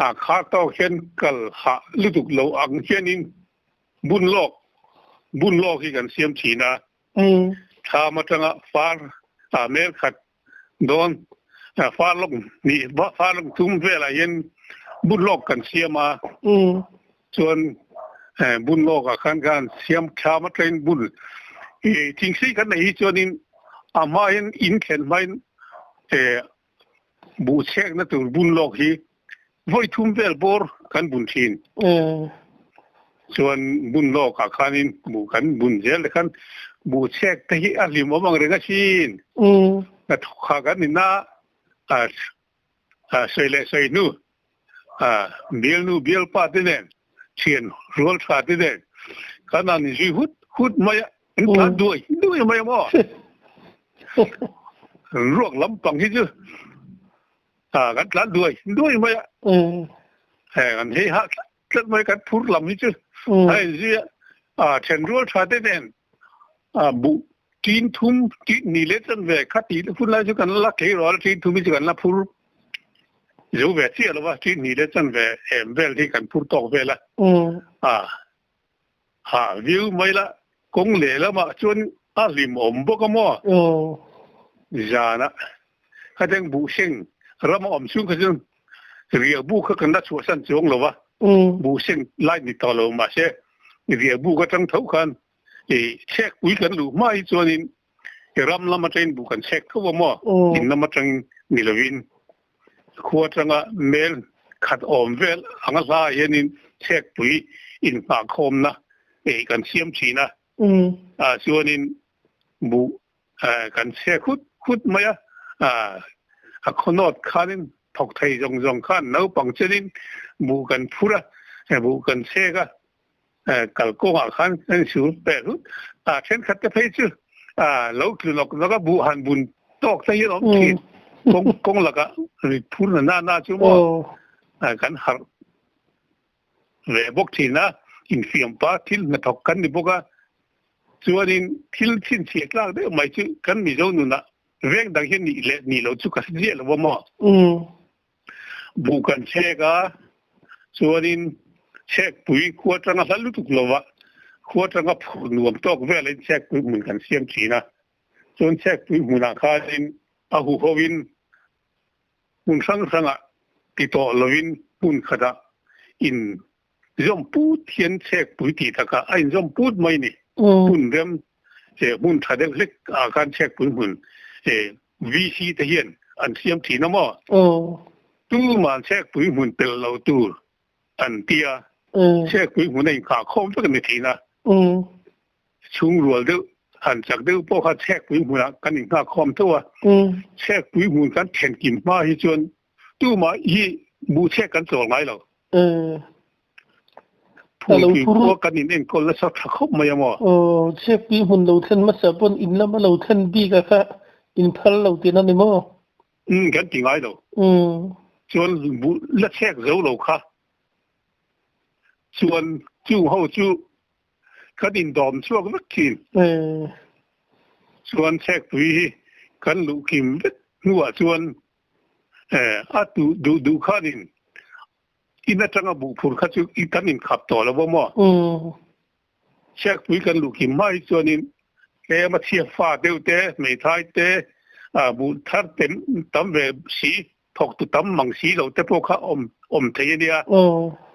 a khar tawk hian kal hah lutuk lo ang hianin bun lawk bun lawk hi kan siam thin a. Thlam atanga far a mel khat dawn far lawk hnih far lawk thum velah hian bun lawk kan siam a. Chuan bun lawkah khan khan siam thlam atangin bun thingsi kan nei hi chuanin a hmain in thlen hmain buh chhekna tur bun lawk hi vawi thum vel bawr kan bun thin. Chuan bun lawkah khanin buh kan bun zel te khan buh chhek te hi a hlim awm ang reng asin. Hnathawk kan nina sawi leh sawi hnu bialnu bialpa te nen thian rual tha te nen kan han inzui hut hut mai a, an tlan duai duai mai a maw? Ruak lampang hi chu kan tlan duai duai mai a, kan hei hah tlat tlat mai kan phur lam hi chu a inzui a, thian rual tha te nen buh tin thum tin ni leh chan ve kha tih hun lai chu kan la thei rawh a, tin thum hi chu kan la phur. Zo ve chiah lo va, ṭih hnih leh chanve em vel hi kan phur tawk vel a. A ha viau mai la, kawng lehlamah chuan a hlimawm bawk a maw? Zanah khateng buhseng ram a awm chhung kha chuan riahbu kha kan la chhuahsan chuang lo va, buhseng lai ni tawh lo mahse riahbu ka tang tho khan i chhekpui kan luh hma hi chuanin i ram lam atangin buh kan chhek tho a maw? In lam atangin ni lovin khua atanga mel khat awm vel anga hla ah hianin chhekpui inhnahkhawmna ei kan siam thin a, ah chuanin buh kan chhek hut hut mai a, a khawnawt khanin thawk thei zawng zawng khan naupang chenin buh kan phur a, buh kan chhek a. Kalkawngah khan an sur pek hlut a, thenkhat te phei chu lo tlu nawk nawk a, buh han bun tawk te hi an awm thin. Kawng kawng lakah rit phur na na na chu maw kan harh ve bawk thin a, infiampa thil hnathawk kan ni bawk a, chuanin thil chhinchhiah tlak deuh mai chu kan Mizo nunah veng dang hian nih leh nih loh chu ka hre ziah lo a maw. Buh kan chhek a, chuanin chhekpui khua atanga hla lutuk lova khua atanga phur nuam tawk velin chhekpui hmun kan siam thin a. Chuan chhekpui hmunah khanin a huhoin hmun hrang hrangah ti tawh lovin hmun khatah in zawm put hian chhekpui tih takah a inzawm put mai ni. Hmun rem hmun tha deuh hlek ah khan chhekpui hmun VC te hian an siam thin a maw? Tuman chhekpui hmun pel lo tur an ti a, chhekpui hmun a inkhah khawm vek a ni thin a. Chhungrual deuh, han chak deuh pawh kha chhekpui hmunah kan inghak khawm tho a. Chhekpui hmun kan thlen kim hma hi chuan tumah hi buh chhek kan chawl ngai lo. Phulpui khua kan in enkawl nasa tha khawp mai a maw? Aw, Chhekpui hmun lo thlen hmasa pawn in lama lo thlen bik a kha in phal lo tihna ni maw? Umm, kan ti ngai lo. Chuan buh la chhek zo lo kha chuan chung ho chu kan indawm chhuak vek thin. Chuan Chhekpui hi kan luh kim vek hnuah chuan a duh duh khanin In atanga buh phur kha chu kan inkhap tawh lo va maw? Chhiakpui kan luh kim hma hi chuanin tlem a chhiak fa deuh te, hmeithai te, buh thar tam ve si, thawktu tam mang si lo te pawh kha awm awm thei a nia.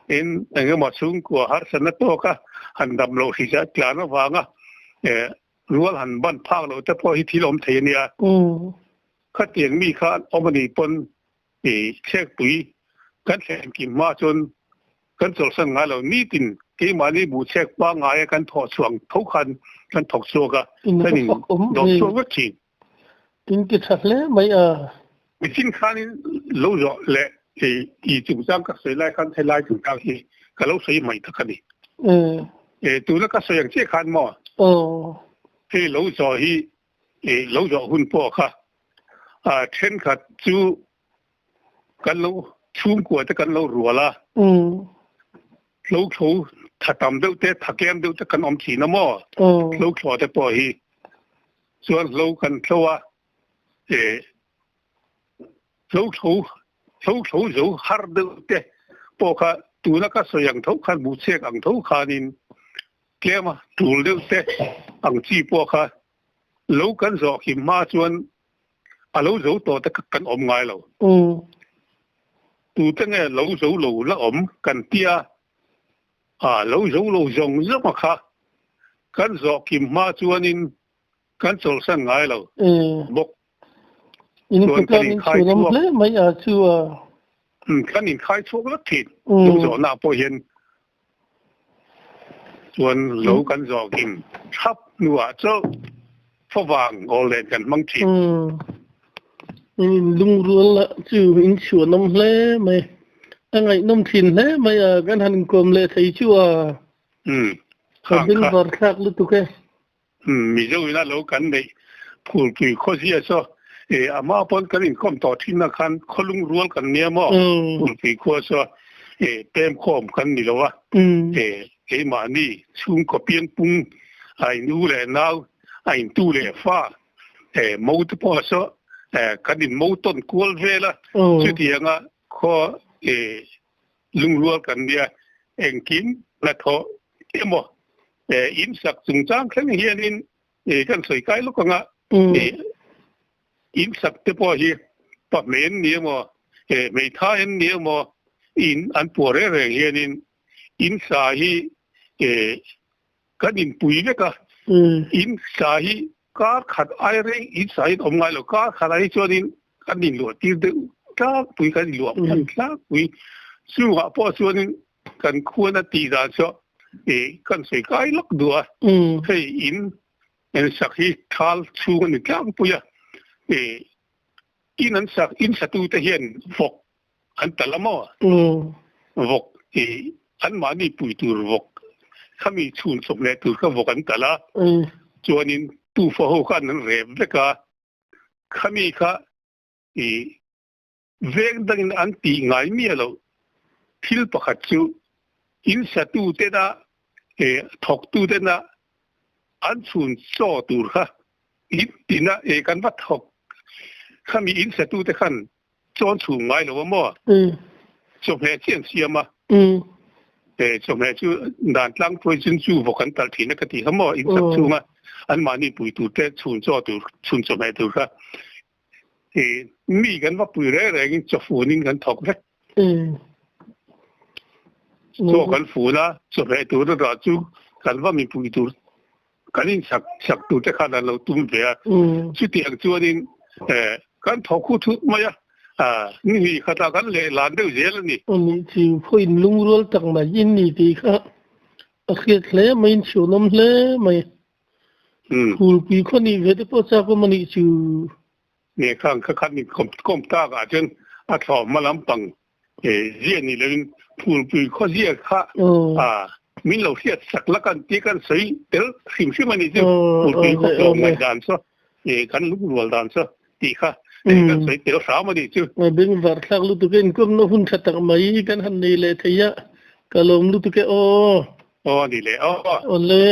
Tin, eng emaw chhungkua harsatna tawka han dam loh hrisel tlan avanga rual han ban phak loh te pawh hi thil awm thei a nia. Khatiang mi kha an awm a nih pawn I chhekpui kan thlen kim hma chuan kan chawlhsan ngai lo. Nitin keimahni buh chhek pangngaia kan thawh chhuang tho khan kan thawk chhuak a, kan in dawm chhuak vek thin. In ti tha hle mai a. Michin khanin lo zawh leh i chungchang ka sawi lai khan helai chungchang hi ka lo sawi mai tak a ni. Tuna ka sawi ang chiah khan maw? Hei lo zawh hi lo zawh hun pawh kha thenkhat chu kan lo chhungkua te kan lo rual a, hlo thlo tha tam deuh te tha kem deuh te kan awm thin a maw, hlo thlo te pawh hi chuan hlo kan thlo a, hlo thlo hlo thlo zo har deuh te pawh kha tuna ka sawi ang tho khan buhchek ang tho khanin tlem a tul deuh te ang chi pawh kha Lo kan zawh him hma chuan a lo zo tawh te kha kan awm ngai lo. Tute nge lo zo lo la awm kan tia a, lo zo lo zawng zawng a kha kan zawh kim hma chuanin kan chawlhsan ngai lo bawk. In chuan kan inkhai chhuak hle mai a chu a. Kan inkhai chhuak vek thin. Lo zawhna pawh hian chuan lo kan zawh kim thap hnuah chauh favang awllen kan hmang thin. In lungrual lah chu in chhuanawm hle mai. A ngaihnawm thin hle mai a, kan han inkawm leh thei chu a. Ka bengvar thlak lutuk e. Mizo ina lo kan neih phulpui khawzia saw e a hma pawn kan inkawm tawh thin na khan khawlung rual kan nia maw phulpui khua saw e pem khawm kan ni lo a e keimahni chhungkaw piangpung a in u leh nau a in tu leh fa e mo te pawh saw e kan in mo tawn kual vel a chutianga. Khaw e lungrual kan nia engkim hnathawh emaw in sak chungchang thleng hianin kan sawi kai lawk anga in sak te pawh hi pahmei an ni emaw hmeithai an ni emaw in an puah reng reng hianin in sa hi kan inpui vek a, in sa hi kar khat ai reng in sa in awm ngai lo, kar khat ah hi chuanin kan inluah tir deuh tlangpui, kan inluah hman tlangpui, chungah pawh chuanin kan khuan a tih dan chu ih kan sawi kai lawk duh a, hei in en sak hi thal chhung a ni tlangpui a, ih in an sak in satute hian vawk an tal a maw? Vawk i anmahni pui tur vawk khami chhun chawp leh tur kha vawk an tal a, chuanin tufa ho khan an rep vek a, khami kha i veng dangin an tih ngai miah loh thil pakhat chu in satu tena thawktu tena an chhun chaw tur kha in tina e kan va thawk khami in satu te khan Chawn chhum ngai lo a maw? Chawhmeh chi an siam a. Chawhmeh chu dan tlangpui chun chu vawk an talh thin a ka ti kha maw? In sak chhunga anmahni pui tur te chhun chaw tur chhun chawhmeh tur kha mi kan va pui reng rengin chawfunin kan thawk vek. Chaw kan fun a, chawhmeh tur erawh chu kan va mipui tur kan in sak sak tur te khan an lo tum ve a chutiang chuanin kan thaw khu thut mai a ni hi khatah kan leh lan deuh zel a ni. Ani chu khaw in lungrual tak mai in ni tih kha a hriat hle mai in chhuanawm hle mai. Phulpui khaw nih ve te pawh chak awm a nih chu. Nge khang kha khan in kawm tak ah chuan a thlawh hma lampang Zia ni loin phulpui khaw zia kha min lo hriat sak la kan tih kan sawi tel hrim hrim a ni chu. Phulpui khaw tlawm ngaih dan chu kan lungrual dan chu tih kha kan sawi tel hram a ni chu. Beng var thlak lutuk e, inkawmna hun tha tak mai kan han nei leh thei a, ka lawm lutuk e aw. Aw a ni leh aw. Awle.